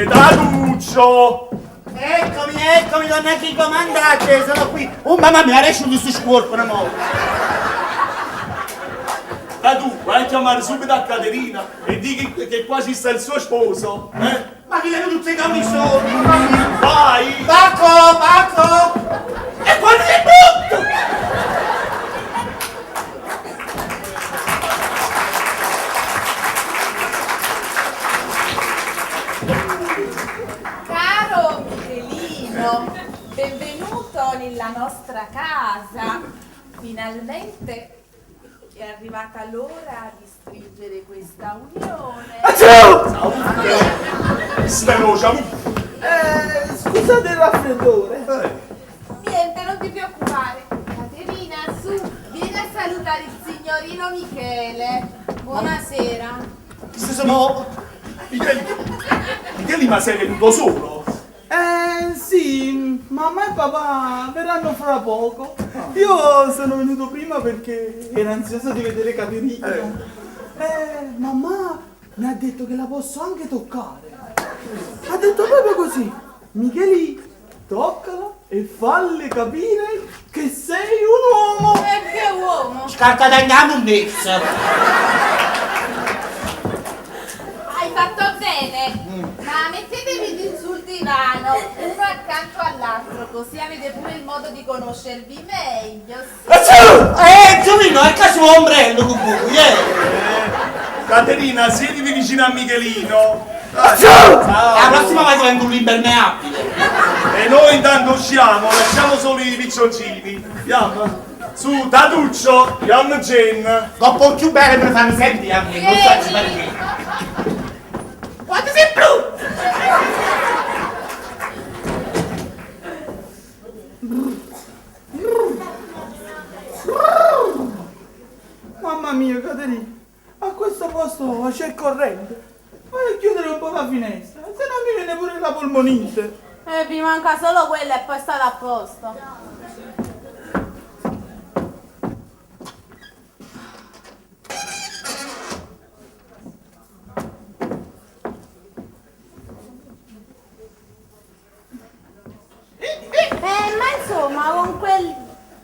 Taduccio! Eccomi, eccomi, donna chi comandate, sono qui. Oh mamma mia, adesso mi si scorpano mo. Tadu, vai a chiamare subito a Caterina e di che qua ci sta il suo sposo, eh? Ma chi le tutte i camisoni? Mamma mia. Vai! Paco, Paco! E quanto sei brutto! Caro Michelino, benvenuto nella nostra casa. Finalmente è arrivata l'ora di stringere questa unione. Svelocia, Scusate il raffreddore. Niente, non ti preoccupare. Caterina, su, vieni a salutare il signorino Michele. Buonasera. Sono... Michele, Michele, ma sei venuto solo? Sì, mamma e papà verranno fra poco. Io sono venuto prima perché ero ansioso di vedere Caterina. Mamma mi ha detto che la posso anche toccare. Ha detto proprio così. Micheli, toccala e falle capire che sei un uomo. E che uomo? Scarta da monnezza. Hai fatto bene. Ma mettetevi sul divano, uno accanto all'altro, così avete pure il modo di conoscervi meglio. Giovino, è caso un ombrello con voi, eh! Caterina, siediti vicino a Michelino. La prossima volta vengo un impermeabile. E noi intanto usciamo, lasciamo solo i piccioncini. Andiamo. Su, Taduccio, Jan Gen. Dopo più bene per farmi sentire a me, non so perché. Quanto sei brutto! Mamma mia, Caterina, a questo posto c'è corrente. Vai a chiudere un po' la finestra, se no mi viene pure la polmonite. Vi manca solo quella e poi state a posto. Ma insomma, con quel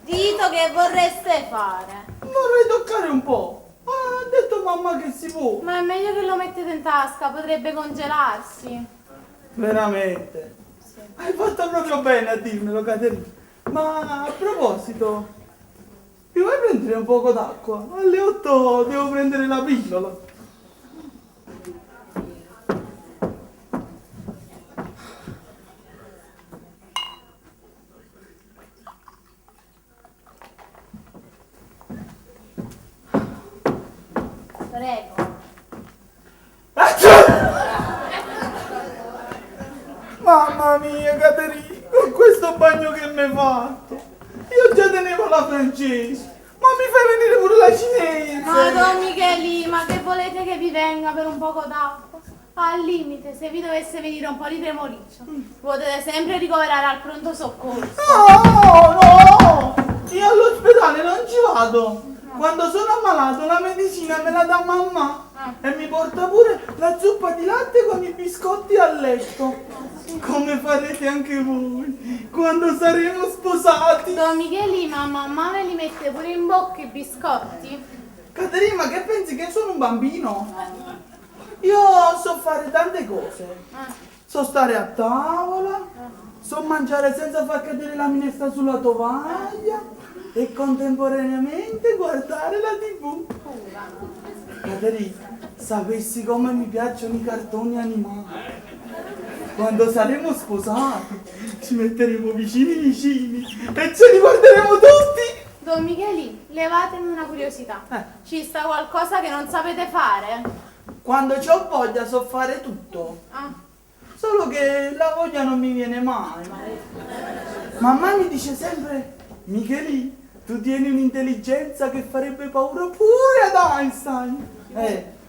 dito che vorreste fare? Vorrei toccare un po'. Ha detto mamma che si può. Ma è meglio che lo mettete in tasca, potrebbe congelarsi. Veramente? Sì. Hai fatto proprio bene a dirmelo, Caterina. Ma a proposito, mi vuoi prendere un poco d'acqua? Alle 8 devo prendere la pillola. Prego. Mamma mia, Caterina, con questo bagno che mi hai fatto! Io già tenevo tenevo la francese, ma mi fai venire pure la cinese! Ma don Michelì, ma che volete che vi venga per un poco d'acqua? Al limite, se vi dovesse venire un po' di tremoliccio, potete sempre ricoverare al pronto soccorso. No, no! Io all'ospedale non ci vado! Quando sono ammalato la medicina me la dà mamma e mi porta pure la zuppa di latte con i biscotti a letto. Come farete anche voi quando saremo sposati. Don Michelì, ma mamma ve li mette pure in bocca i biscotti? Caterina, ma che pensi che sono un bambino? Io so fare tante cose. So stare a tavola, so mangiare senza far cadere la minestra sulla tovaglia e contemporaneamente guardare la TV. Caterina, sapessi come mi piacciono i cartoni animati. Quando saremo sposati, ci metteremo vicini vicini e ce li guarderemo tutti. Don Michelì, levatemi una curiosità. Ci sta qualcosa che non sapete fare? Quando c'ho voglia so fare tutto. Ah. Solo che la voglia non mi viene mai. Mamma mi dice sempre, Michelì, tu tieni un'intelligenza che farebbe paura pure ad Einstein.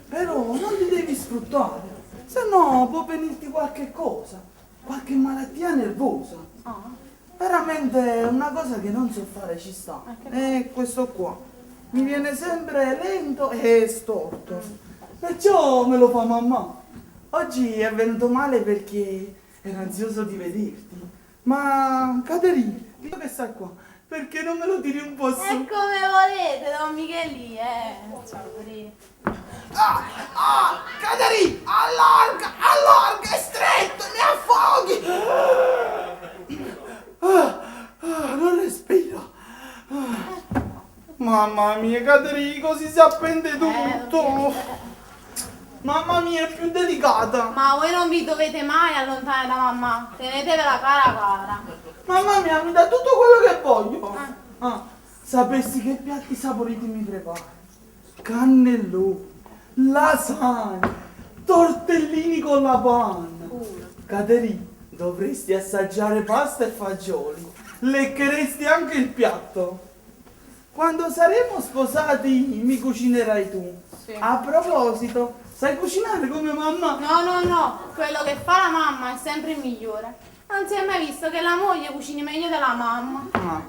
Però non ti devi sfruttare, se no può venirti qualche cosa, qualche malattia nervosa. Veramente una cosa che non so fare ci sta. È questo qua. Mi viene sempre lento e storto. Perciò me lo fa mamma. Oggi è venuto male perché era ansioso di vederti. Ma Caterina, visto che sta qua, perché non me lo tiri un po' su? E come volete, don Michelì, eh. Ciao, pure. Ah, ah, Caterina, allarga, allarga, è stretto, mi affoghi. Ah, ah, non respiro. Ah. Mamma mia, Caterina, così si appende tutto. Mamma mia, è più delicata. Ma voi non vi dovete mai allontanare da mamma. Tenetevela cara cara. Mamma mia, mi dà tutto quello che voglio. Ah, sapessi che piatti saporiti mi prepara. Cannelloni, lasagne, tortellini con la panna. Caterina, dovresti assaggiare pasta e fagioli. Leccheresti anche il piatto. Quando saremo sposati mi cucinerai tu. Sì. A proposito, sai cucinare come mamma? No, no, no, quello che fa la mamma è sempre il migliore. Non si è mai visto che la moglie cucini meglio della mamma. Ah.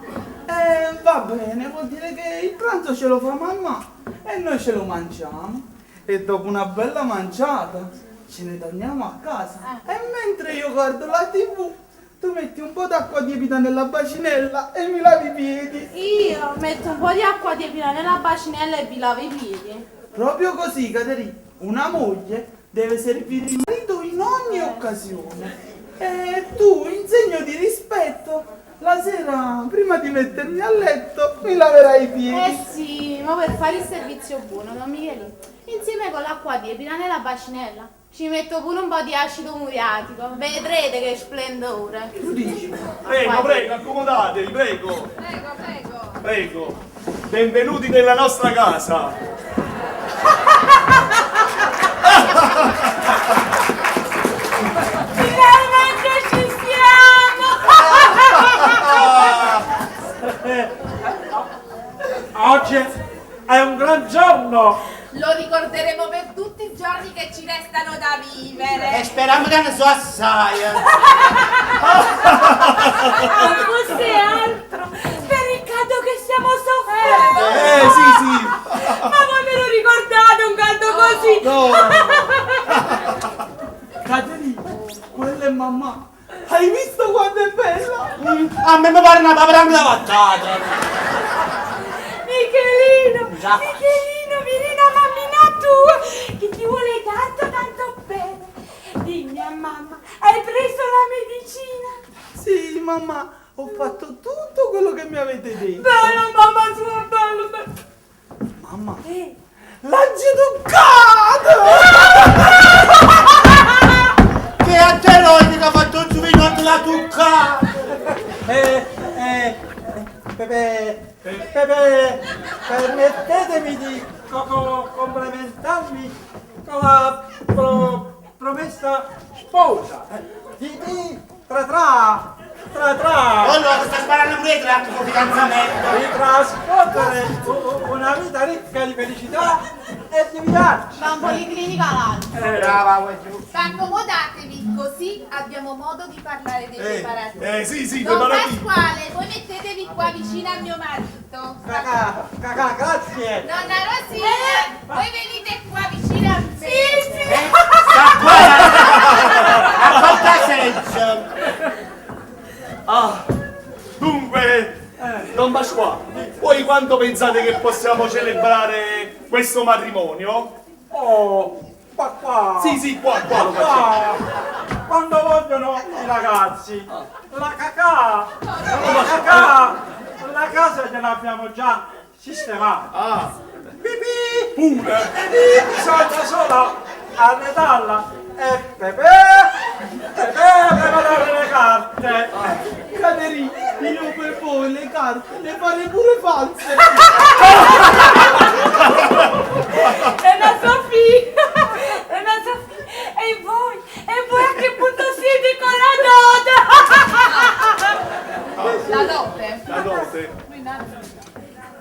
Va bene, vuol dire che il pranzo ce lo fa mamma e noi ce lo mangiamo. E dopo una bella mangiata ce ne torniamo a casa. E mentre io guardo la TV, tu metti un po' d'acqua tiepida nella bacinella e mi lavi i piedi. Io metto un po' di acqua tiepida nella bacinella e vi lavo i piedi. Proprio così, Caterina, una moglie deve servire il marito in ogni occasione. E tu, in segno di rispetto, la sera, prima di mettermi a letto, mi laverai i piedi. Eh sì, ma per fare il servizio buono, don Michelì, insieme con l'acqua tiepida nella bacinella, ci metto pure un po' di acido muriatico. Vedrete che splendore. Tu dici? Prego, prego, accomodatevi, prego. Prego, prego. Prego. Benvenuti nella nostra casa. Finalmente ci siamo! Oggi è un gran giorno! Lo ricorderemo per tutti i giorni che ci restano da vivere. E speriamo che ne so assai. Non fosse altro per il caldo che stiamo soffrendo. Sì, sì. Ma voi ve lo ricordate un caldo così? No. Caterina, quella è mamma. Hai visto quanto è bella? A me mi pare una paparanga vattata. Michelino, Già. Michelino, Mirina, mammina tua, che ti vuole tanto tanto bene. Dimmi a mamma, hai preso la medicina? Sì, mamma, ho fatto tutto quello che mi avete detto. Bello, mamma sua, bello, bello. Mamma, Eh. l'ha toccata! Che a te noi che ha fatto un giuvinotto la tucca. Pepe, Pepe, permettetemi di complimentarmi con la promessa sposa. Di tra tra, tra tra. Allora sta sparando pure i track con fidanzamento. Trascorrere una vita ricca di felicità e di viaggi. Va in policlinica l'altro. Brava, guagliù. Accomodatevi, così abbiamo modo di parlare dei preparativi. Sì, sì, Don preparativi. Pasquale, voi mettetevi qua vicino a mio marito. Cacà, cacà, grazie. Nonna Rosina, voi venite qua vicino a me. Sì, sì. Sta qua! A porta senza! Ah, dunque, Don Pasquale, voi quando pensate che possiamo celebrare questo matrimonio? Oh, qua qua. Sì, sì, qua, qua lo facciamo. Qua. Quando vogliono i ragazzi. La cacà, la cacà, la casa gliel'abbiamo già sistemata. Ah, Pipì! pure. E bisogna solo arredarla e pepe, pepe preparare le carte. Caterina, io per voi le carte le farei pure false. Donna Sofì, Donna Sofì, e voi? E voi a che punto siete con la dote? La dote. La dote,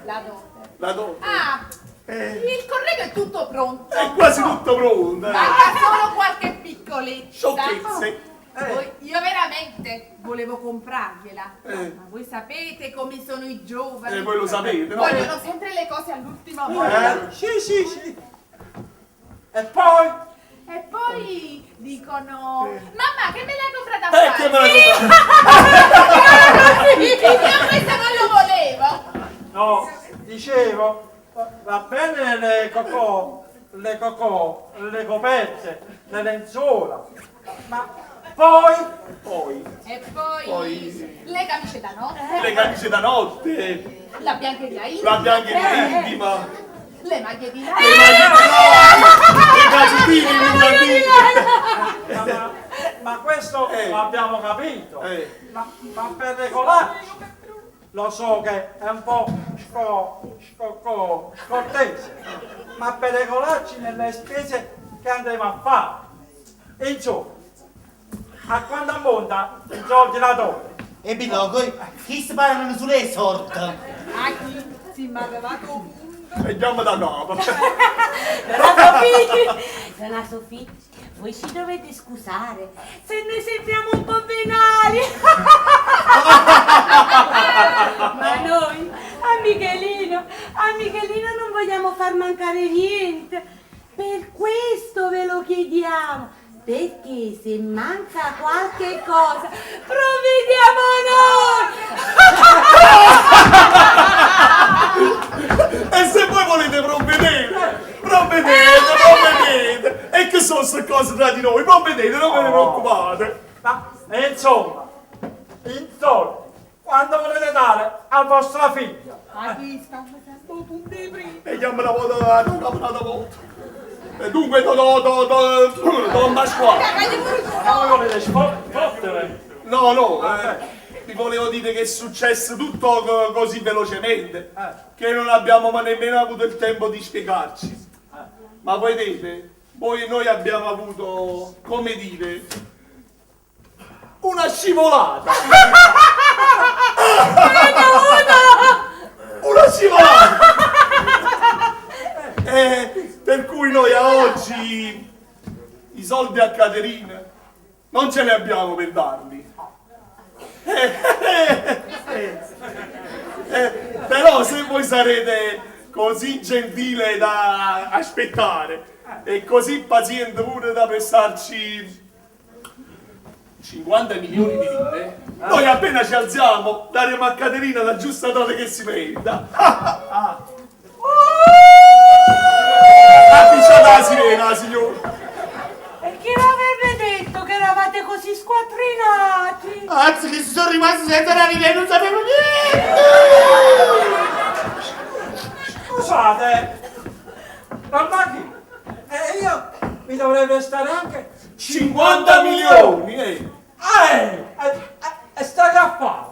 La dote. la dote. Ah, il corredo è tutto pronto. È quasi tutto pronto. Manca solo qualche piccolezza. Sciocchezze. Voi- io veramente volevo comprargliela. Eh. Ma voi sapete come sono i giovani. Voi lo sapete, no? Vogliono sempre le cose all'ultima volta. Eh? Sì, sì, sì. E poi? E poi dicono: Mamma, che me l'hai comprata a Eh, fare? che me l'hai Sì. Io questa non lo volevo. No, dicevo, va bene le cocò, le cocò, le coperte, le lenzuola, ma poi Poi, E poi, Poi- le camicie da notte, le camicie da notte, la biancheria intima, la biancheria intima, le maglie di le maglie di notte, i calzettini, i mutandini. Ma, ma- ma questo Eh. l'abbiamo capito. Eh. Ma per regolarci, lo so che è un po' sco, sco, scortese, ma per regolarci nelle spese che andremo a fare. Insomma, a quando ammonta i soldi la dote? E biloco, chi si parlano sulle sorte? A chi si è arrivato punto. E andiamo da capo. Donna Sofì, Donna Sofì, voi ci dovete scusare se noi sembriamo un po' venali. Ma noi a Michelino, a Michelino non vogliamo far mancare niente. Per questo ve lo chiediamo. Perché se manca qualche cosa, provvediamo noi! E se voi volete provvedere, provvedete, provvedete. E che sono queste cose tra di noi? Provvedete, non ve ne preoccupate. Ma insomma, in soldi, quando volete dare a vostra figlia? A chi sta facendo punto di prima? E chiamo una volta, una una volta. E dunque, do, do, do, do, don Pasquale. Ma voi volete sfottere? No, no, vi volevo dire che è successo tutto così velocemente che non abbiamo ma nemmeno avuto il tempo di spiegarci. Ma voi vedete, voi noi abbiamo avuto, come dire, una scivolata. Una scivolata! Per cui noi a oggi i soldi a Caterina non ce li abbiamo per darli. Però se voi sarete così gentile da aspettare e così paziente pure da prestarci 50 milioni di lire, noi appena ci alziamo daremo a Caterina la giusta dote che si merita. Ha pisciato la sirena, signora. E chi l'avrebbe detto che eravate così squattrinati? Anzi, che si sono rimasti senza la lira e non sapevo niente! Scusate, ma chi? E io mi dovrei prestare anche 50 milioni, eh! E stai a fare?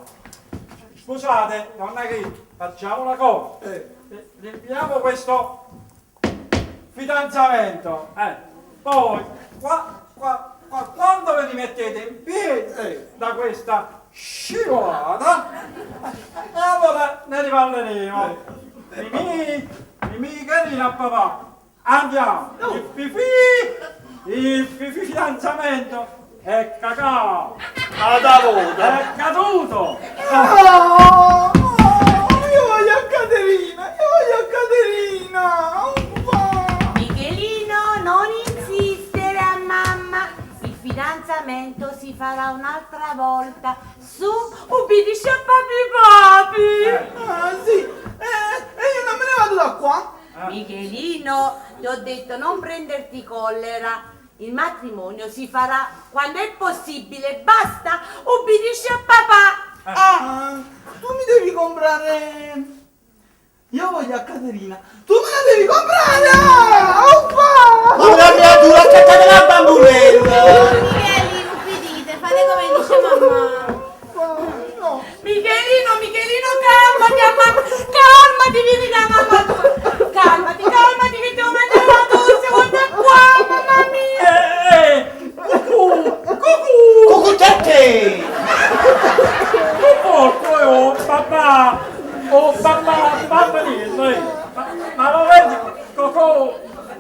Scusate, donna che facciamo una cosa. Riempiamo questo fidanzamento. Poi, qua, quando ve li mettete in piedi da questa scivolata e allora ne riparleremo. Mimì, Mimì, carina a papà, andiamo. Il fifì, il fifì fidanzamento è cacao. È caduto. Oh, io voglio a Caterina, io voglio a Caterina. Michelino, non insistere a mamma. Il fidanzamento si farà un'altra volta. Su, ubbidisci a papi papi. Ah, sì. E io non me ne vado da qua. Michelino, ti ho detto non prenderti collera. Il matrimonio si farà quando è possibile. Basta, ubbidisci a papà. Ah, tu mi devi comprare. Io voglio a Caterina. Tu me la devi comprare! Ah, uffa! Ma una creatura, aspettate la bambolella! Michelino, ubbidite, fate come dice mamma. No. Michelino, Michelino, calmati, a mamma, calmati, vieni da mamma tua. Calmati, calmati, che devo mangiare la tosse, guarda qua, mamma mia. Cucù, cucù. Cucù tette! Che porco è, oh papà, oh papà, bambinino, eh. Ma lo vedi, Cocò,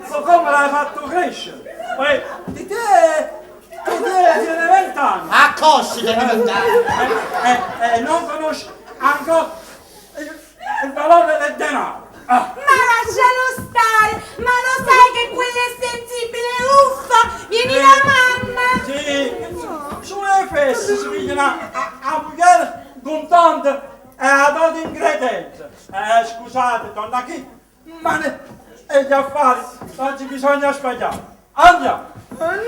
Cocò me l'hai fatto crescere. Di te, di te tiene 20 anni. A cosci tiene 20 anni. Non conosci ancora il valore del denaro. Ah. Ma lascialo stare, ma lo sai che quella è sensibile, uffa, vieni da mamma. Sì, sulle feste si pigliano a mugliere con tante e a dote in credenza. Scusate, donna chi, ma e gli affari non ci bisogna sbagliare. Andiamo.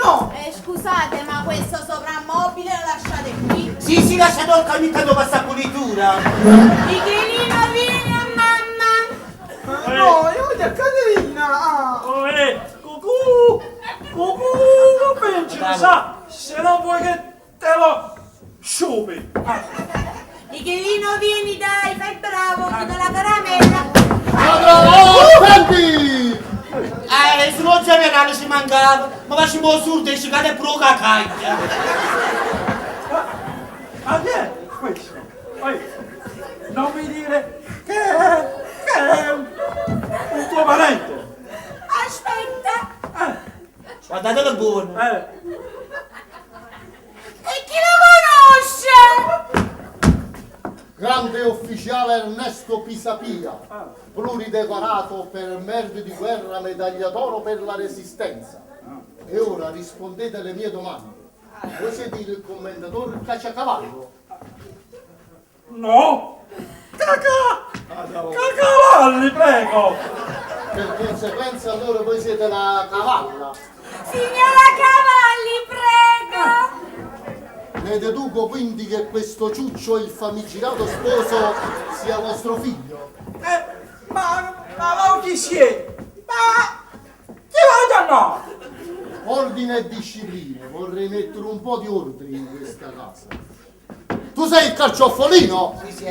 No. Scusate, ma questo soprammobile lo lasciate qui? Sì, sì, lasciate che ogni tanto passa pulitura. Michelino, vieni a mamma. No, io voglio a Caterina. Cucù, cucù, principe, sa, se non vuoi che te lo sciupi. Michelino, vieni dai, fai il bravo, ti do la caramella. Senti! Sullo generale ci mancava, ma facciamo surdo e ci cade pure cacaglia. Ma chi è questo? Non mi dire che è un tuo parente. Aspetta. Guardatelo buono. E chi lo conosce? Grande ufficiale Ernesto Pisapia, pluridecorato per merito di guerra, medaglia d'oro per la resistenza. E ora rispondete alle mie domande. Voi siete il commendatore Cacciacavallo? No! Cacavalli, prego! Per conseguenza allora voi siete la cavalla. Signora Cavalli, prego! Ne deduco quindi che questo ciuccio, il famigerato sposo, sia vostro figlio. Ma voi chi siete? Ma chi vado no? Ordine e disciplina, vorrei mettere un po' di ordine in questa casa. Tu sei il carcioffolino? Sì, sì.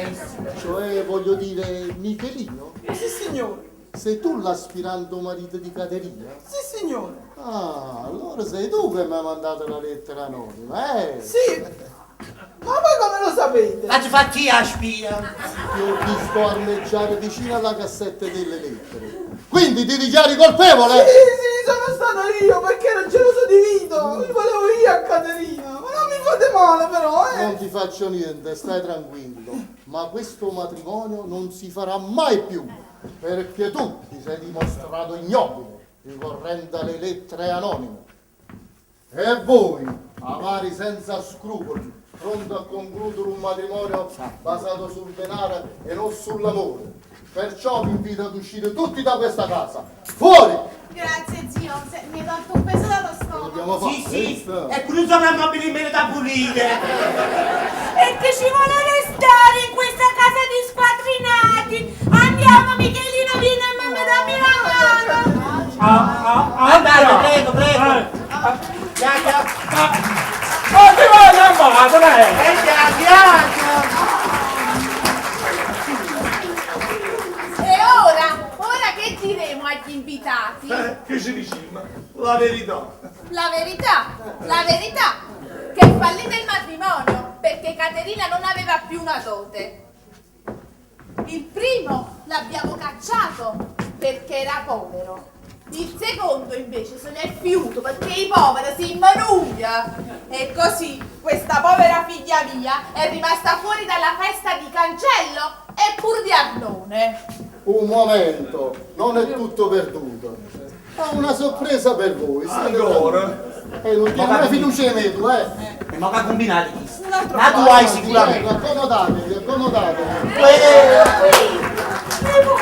Cioè, voglio dire, Michelino? Sì, signore. Sei tu l'aspirante marito di Caterina? Sì, signore. Ah, allora sei tu che mi hai mandato la lettera anonima, eh? Sì. Ma voi come lo sapete? Ma ci fatti la spia. Ti ho visto armeggiare vicino alla cassetta delle lettere. Quindi ti dichiari colpevole? Sì, sì, sono stato io perché ero geloso di Vito. Mi volevo io a Caterina. Ma non mi fate male però, eh? Non ti faccio niente, stai tranquillo. Ma questo matrimonio non si farà mai più. Perché tu ti sei dimostrato ignobile ricorrendo alle lettere anonime. E voi, avari senza scrupoli, pronto a concludere un matrimonio basato sul denaro e non sull'amore. Perciò vi invito ad uscire tutti da questa casa. Fuori! Grazie zio, mi hai tolto un peso dallo stomaco. Dobbiamo fare, Sì, sì, visto? è pure un soprammobile in meno da pulire. E che ci vuole restare in questa casa di squattrinati? Andiamo Michelino, vieni a mamma, dammi la mano. Andate, prego, prego. Chiacchia. Ma ti vai a madre! Chiacchia. E ora che diremo agli invitati? Che ci diciamo? La verità. La verità, la verità, che è fallito il matrimonio. perché Caterina non aveva più una dote. Il primo l'abbiamo cacciato perché era povero. Il secondo invece se n'è fiuto perché i poveri si immanuia. E così questa povera figlia mia è rimasta fuori dalla festa di Cancello e pur di Arnone. Un momento, non è tutto perduto. Ho una sorpresa per voi. State Ancora? tranquilli. E non tieni mai fiducia in me tu, eh? E ma che ha combinato questo? Un altro Ma tu hai sicuramente. Prego, accomodatevi, accomodatevi. Prego,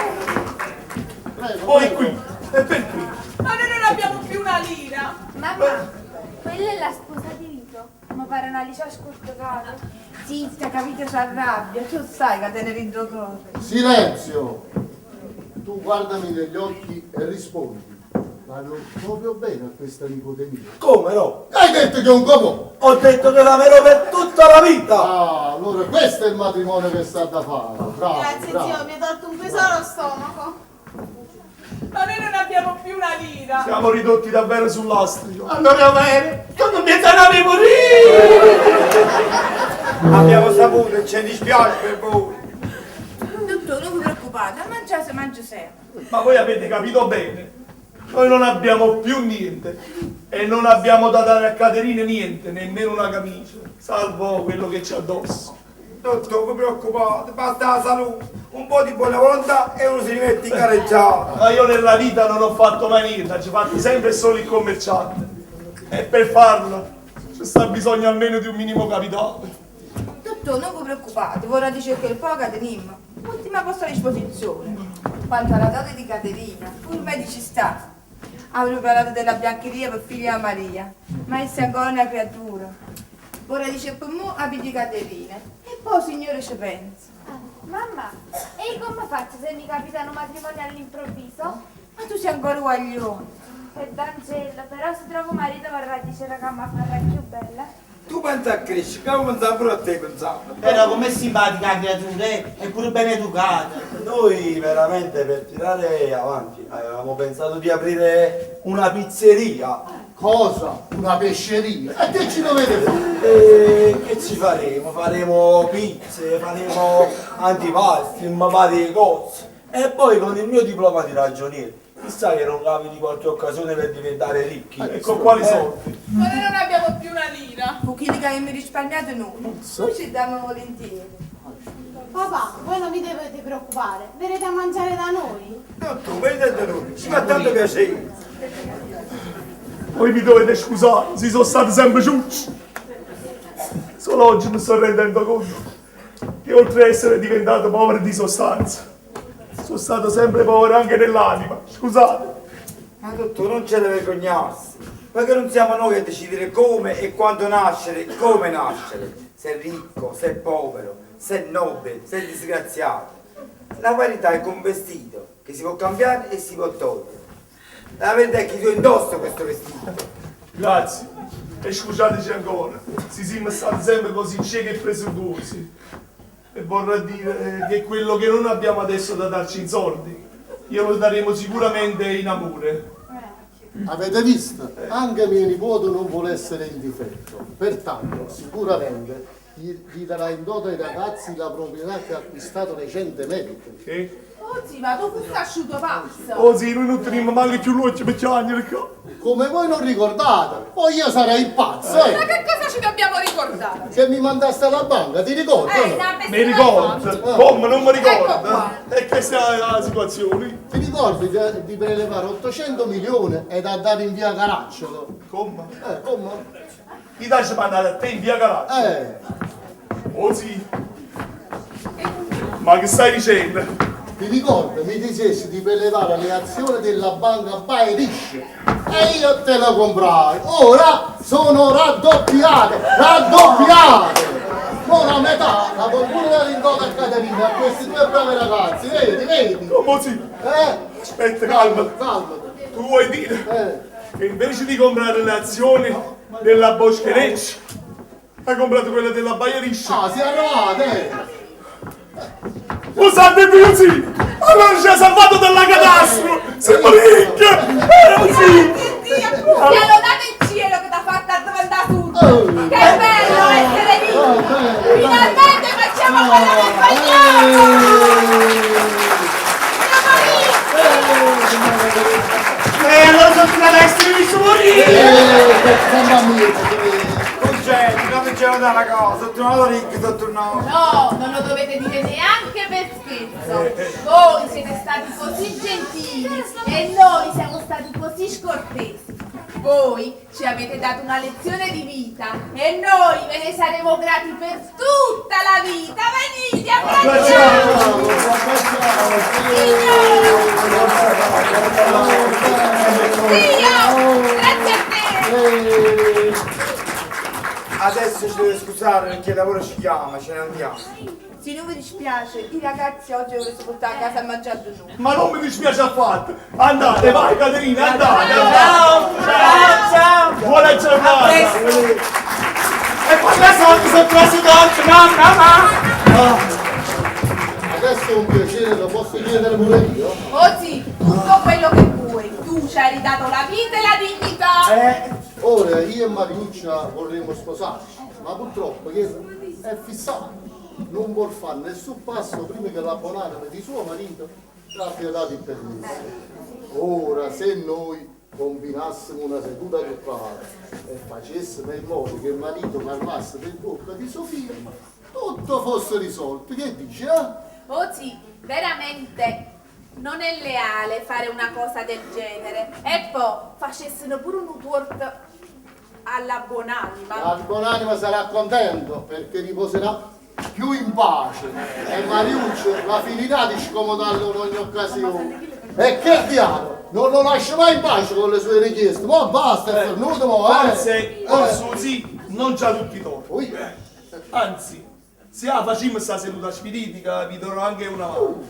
Poi prego. qui, e perché? Ma noi non abbiamo più una lira. Mamma, quella è la sposa di Vito. Mi pare una licia scorticata. Zitta, capito, si arrabbia. Tu sai che te ne rindo cuore. Silenzio! Tu guardami negli occhi e rispondi. Vado proprio bene a questa nipote mia. Come no? Hai detto che è un comò! Ho detto che l'avrò per tutta la vita! Ah, allora questo è il matrimonio che sta da fare. Bravo, Grazie bravo. zio, mi ha tolto un peso allo stomaco. Ma noi non abbiamo più una lira. Siamo ridotti davvero sull'astrico. Allora bene, tu non mi devi morire! Abbiamo saputo e ci dispiace per voi. Dottore, non vi preoccupate, a mangiare si mangia sempre. Ma voi avete capito bene. Noi non abbiamo più niente e non abbiamo da dare a Caterina niente, nemmeno una camicia, salvo quello che c'è addosso. Dottore, non vi preoccupate, basta la salute, un po' di buona volontà e uno si rimette in gareggiata. Ma io nella vita non ho fatto mai niente, ci ho fatto sempre solo il commerciante. E per farlo ci sta bisogno almeno di un minimo capitale. Dottore, non vi preoccupate, vorrà dire che il poco teniamo. Ultima posta a disposizione. Quanto alla dote di Caterina, pur me ci sta. Avevo parlato della biancheria per figlia Maria, ma essa è ancora una creatura. Vorrà dire per mo abiti Caterina. E poi signore ci pensa. Mamma, e io come faccio se mi capita un matrimonio all'improvviso? Ma tu sei ancora guaglione. Per D'Angelo, però se trovo marito vorrà dire che mi farà più bella. Tu pensa a crescere, che io pensavo pure a te pensavo. Però com'è simpatica la creatura, eh? È pure ben educata. Noi veramente per tirare avanti avevamo pensato di aprire una pizzeria. Cosa? Una pesceria? E che ci dovete fare? E che ci faremo? Faremo pizze, faremo antipasti, ma varie cose. E poi con il mio diploma di ragioniere, chissà che non capiti qualche occasione per diventare ricchi. E con quali soldi? Ma noi non abbiamo più una lira. Con quelli che abbiamo risparmiato noi, noi ci diamo volentieri. Papà, voi non vi dovete preoccupare, verrete a mangiare da noi. Dottore, vedete noi, ci fa tanto piacere. Voi mi dovete scusare, si sono stati sempre ciucci. Solo oggi mi sto rendendo conto che oltre a essere diventato povero di sostanza, sono stato sempre povero anche nell'anima. Scusate. Ma dottore, non c'è da vergognarsi, perché non siamo noi a decidere come e quando nascere e come nascere. Se è ricco, se è povero, se è nobile, se è disgraziato. La verità è come un vestito che si può cambiare e si può togliere. La verità è che io indosso questo vestito. Grazie. E scusateci ancora, si siamo stati sempre così ciechi e presuntuosi. E vorrà dire che quello che non abbiamo adesso da darci in soldi, glielo daremo sicuramente in amore. Avete visto? Anche mio nipote non vuole essere in difetto. Pertanto, sicuramente gli, gli darà in dote ai ragazzi la proprietà che ha acquistato recentemente. Che? Oh sì, ma tu sei asciutto pazzo. Oh sì, noi non teniamo manco più l'occhio per piangere qua. Come voi non ricordate, poi io sarei pazzo, Ma eh! che cosa ci dobbiamo ricordare? Che mi mandaste alla banca, ti ricordi? o no? Mi ricordo, come non mi Ecco ricordo. qua. E questa è la situazione. Ti ricordi di, di prelevare 800 milioni e da dare in via Caracciolo? Come? Come? Ti lascio mandare a te in via Caracciolo. Oh sì. Ma che stai dicendo? Ti ricordo, mi dicessi di prelevare le azioni della banca Bairish e io te la comprai. Ora sono raddoppiate, raddoppiate! Ora la metà la può pure dare in dote a Caterina, a questi due bravi ragazzi, vedi, vedi? Come sì? Eh? Aspetta, calma. Calma. Tu vuoi dire che invece di comprare le azioni della Boschereccia, hai comprato quella della Baieriscia? Ah, si è arrivata, eh! Usate più sì! Allora ci ha salvato dalla catastrofe! Siamo ricchi! Sì! Dio, ti ha lodato il cielo che ti ha fatta diventare tutto. Che bello essere ricco. E allora sono tornato a essere visto morire! Mamma mia, Concetto, non mi c'è una cosa, sono tornato ricco, sono tornato. No, non lo dovete dire neanche per scherzo. Voi siete stati così gentili e noi siamo stati così scortesi. Voi ci avete dato una lezione di vita e noi ve ne saremo grati per tutta la vita. Venite, abbracciamo! Zio, grazie a te! Adesso ci deve scusare perché il lavoro ci chiama, ce ne andiamo. Se non vi dispiace, i ragazzi oggi vorrei portare a casa a mangiare noi. Ma non mi dispiace affatto. Andate, vai Caterina, andate. Ciao, andate. ciao, ciao. Buona giornata. A presto. E quando sono, sono preso dolce, mamma, mamma! Adesso è un piacere, lo posso chiedere pure io? Oh sì, tutto quello che vuoi. Tu ci hai ridato la vita e la dignità. Ora io e Mariuccia vorremmo sposarci, ma purtroppo che è fissato. Non vuol fare nessun passo prima che la buonanima di suo marito l'abbia dato il permesso. Ora, se noi combinassimo una seduta grupale e facessimo in modo che il marito parlasse per bocca di Sofia, tutto fosse risolto. Che dici, eh? Oh sì, veramente non è leale fare una cosa del genere. E poi facessero pure un tuorto alla buonanima. La buonanima sarà contento perché riposerà più in pace e Mariuccio la finirà di scomodarlo in ogni occasione. E che diavolo, non lo lascia mai in pace con le sue richieste. Ma basta, è venuto, mo, eh. Forse, forse sì, non c'ha tutti i torti. Anzi, se la facciamo sta seduta spiritica vi darò anche una mano.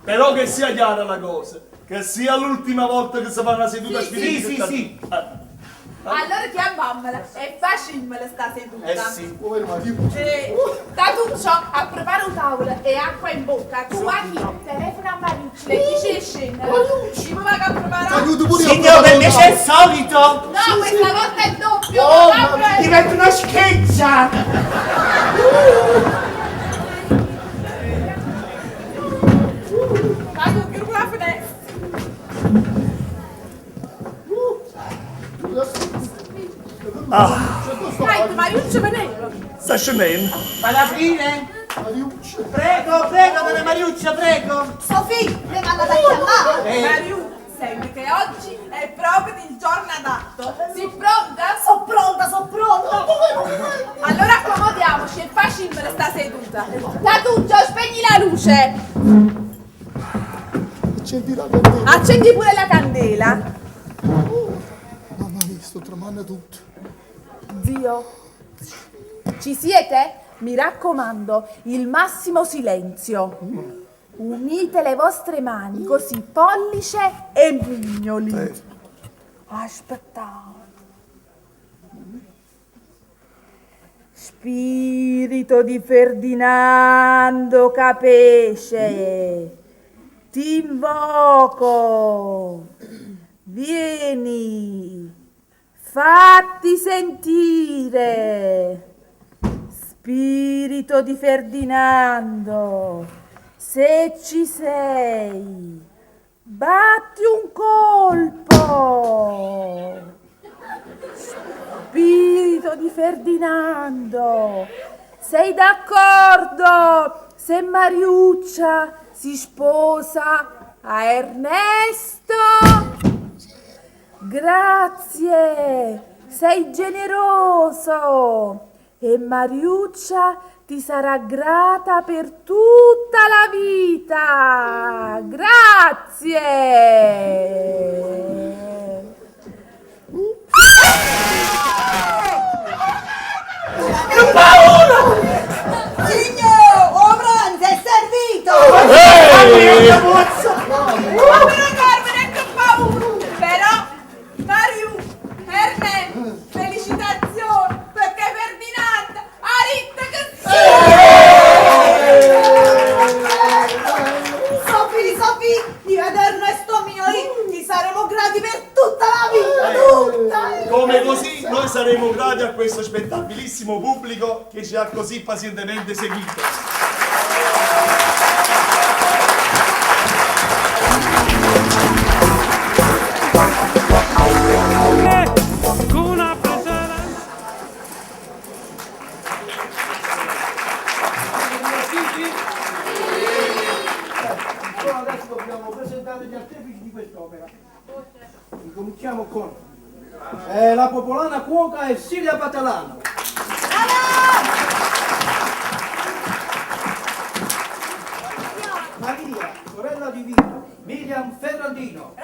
Però che sia chiara la cosa, che sia l'ultima volta che si fa una seduta Sì, spiritica. sì, sì, Eh, Allora chiamammola e faciamola sta seduta. Eh sì. Povero Mariuccio. Tatuccio, a preparare un tavolo e acqua in bocca. Tu a chi? Telefona a Mariucci, le dici di scendere. Ci vado a preparare. Aiuto pure io a Signor, per me c'è il preparare. solito! No, questa volta è doppio. Oh, Apro e- Diventa una scheggia! Tatu, chiudi la finestra. Dai, Mariuccio veneva. Sta scendendo. Vado ad aprire? Mariuccio. Prego, prego, donna Mariuccia, prego! Sofì, mi manda da chiamare. Mariù, senti che oggi è proprio il giorno adatto. Sei pronta? Sono pronta, sono pronta. Allora accomodiamoci e facciamola sta seduta. Tatuccio, spegni la luce. Accendi la candela. Accendi pure la candela. Mamma mia, sto tremando tutto. Zio, ci siete? Mi raccomando, il massimo silenzio. Unite le vostre mani così pollice e mignoli. Aspettate. Spirito di Ferdinando Capece, ti invoco. Vieni, fatti sentire. Spirito di Ferdinando, se ci sei, batti un colpo. Spirito di Ferdinando, sei d'accordo se Mariuccia si sposa a Ernesto? Grazie, sei generoso e Mariuccia ti sarà grata per tutta la vita. Grazie. Che paura! Signor, o pranzo è servito! Ehi! Ma però Carmine, che paura! Però, Mariù, Erne, felicitazioni, perché Ferdinando ha detto che sì! Sofì, Sofì, io ed Ernesto mio, ti saremo grati per tutta la vita, tutta! Come così noi saremo grati a questo spettabilissimo pubblico che ci ha così pazientemente seguito. Cominciamo con eh, la popolana cuoca Ersilia Patalano. Maria, sorella di Vito, Miriam Ferrandino.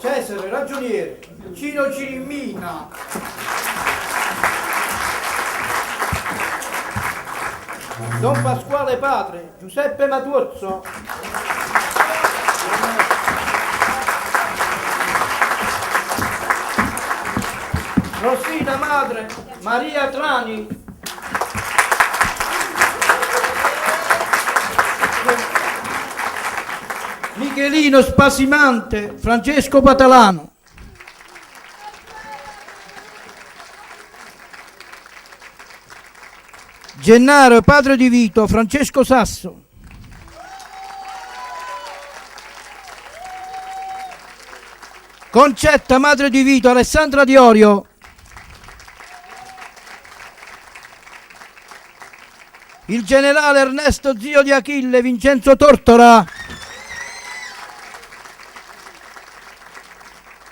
Cesare, ragioniere, Ciro Cirimmina. Don Pasquale padre, Giuseppe Matuozzo. Rossina madre, Maria Trani. Michelino Spasimante, Francesco Patalano. Gennaro, padre di Vito, Francesco Sasso. Concetta, madre di Vito, Alessandra Diorio. Il generale Ernesto zio di Achille, Vincenzo Tortora.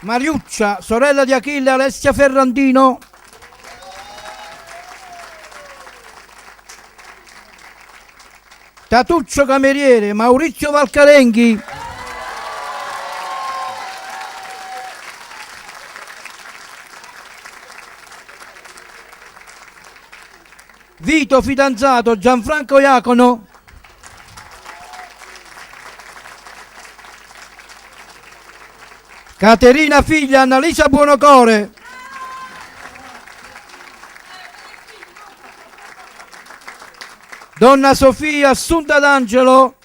Mariuccia, sorella di Achille, Alessia Ferrandino. Tatuccio Cameriere, Maurizio Valcarenghi. Vito fidanzato Gianfranco Iacono. Caterina figlia Annalisa Buonocore. Donna Sofia Assunta D'Angelo.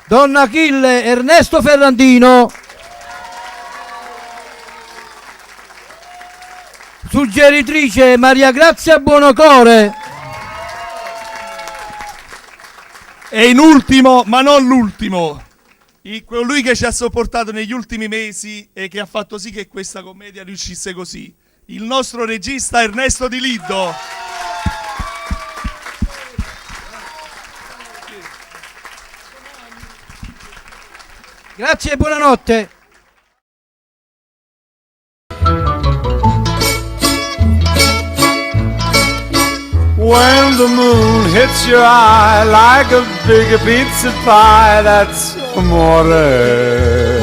Donna Achille Ernesto Ferrandino. Suggeritrice Maria Grazia Buonocore. E in ultimo, ma non l'ultimo, colui che ci ha sopportato negli ultimi mesi e che ha fatto sì che questa commedia riuscisse così, il nostro regista Ernesto Di Liddo. Grazie e buonanotte. When the moon hits your eye like a big pizza pie, that's amore.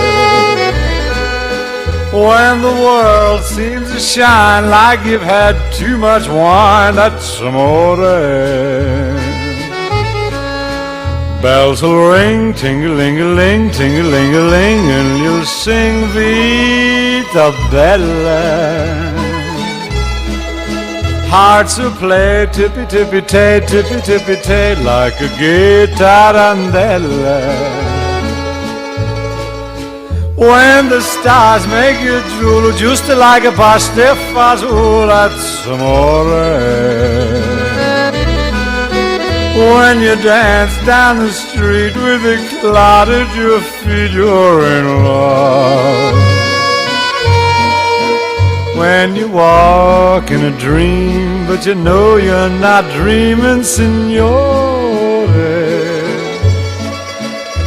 When the world seems to shine like you've had too much wine, that's amore. Bells will ring, ting-a-ling-a-ling, ting-a-ling-a-ling, and you'll sing Vita Bella. Hearts will play tippy tippy tay, tippy tippy tay, like a gay tarantella. When the stars make you drool, just like a pasta fazool, that's amore. When you dance down the street with a cloud at your feet, you're in love. When you walk in a dream, but you know you're not dreaming, signore.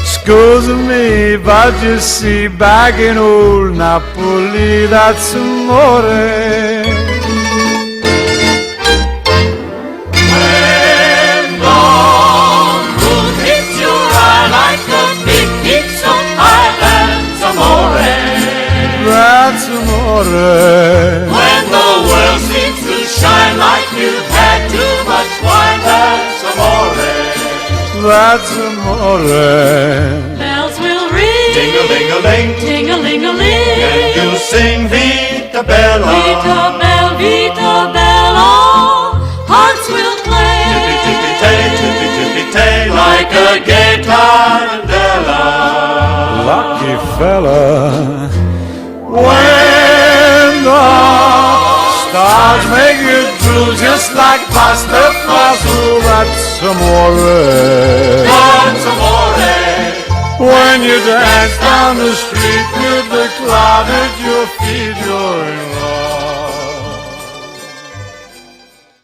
Scusa me, but you see, back in old Napoli, that's amore. When the moon hits your eye like a big pizza pie, that's amore. That's amore. When the world seems to shine like you've had too much wine, that's amore. That's amore. Bells will ring. Ding-a-ling-a-ling. Ting-a-ling-a-ling. And you'll sing Vita Bella. Vita bella, vita bella. Hearts will play. Tippy tippy tay, tippy tippy tay, like a gay tarantella. Lucky fella. When the stars make you drool just like pasta fazool, that's amore. That's amore. When you dance down the street with the cloud at your feet, you're in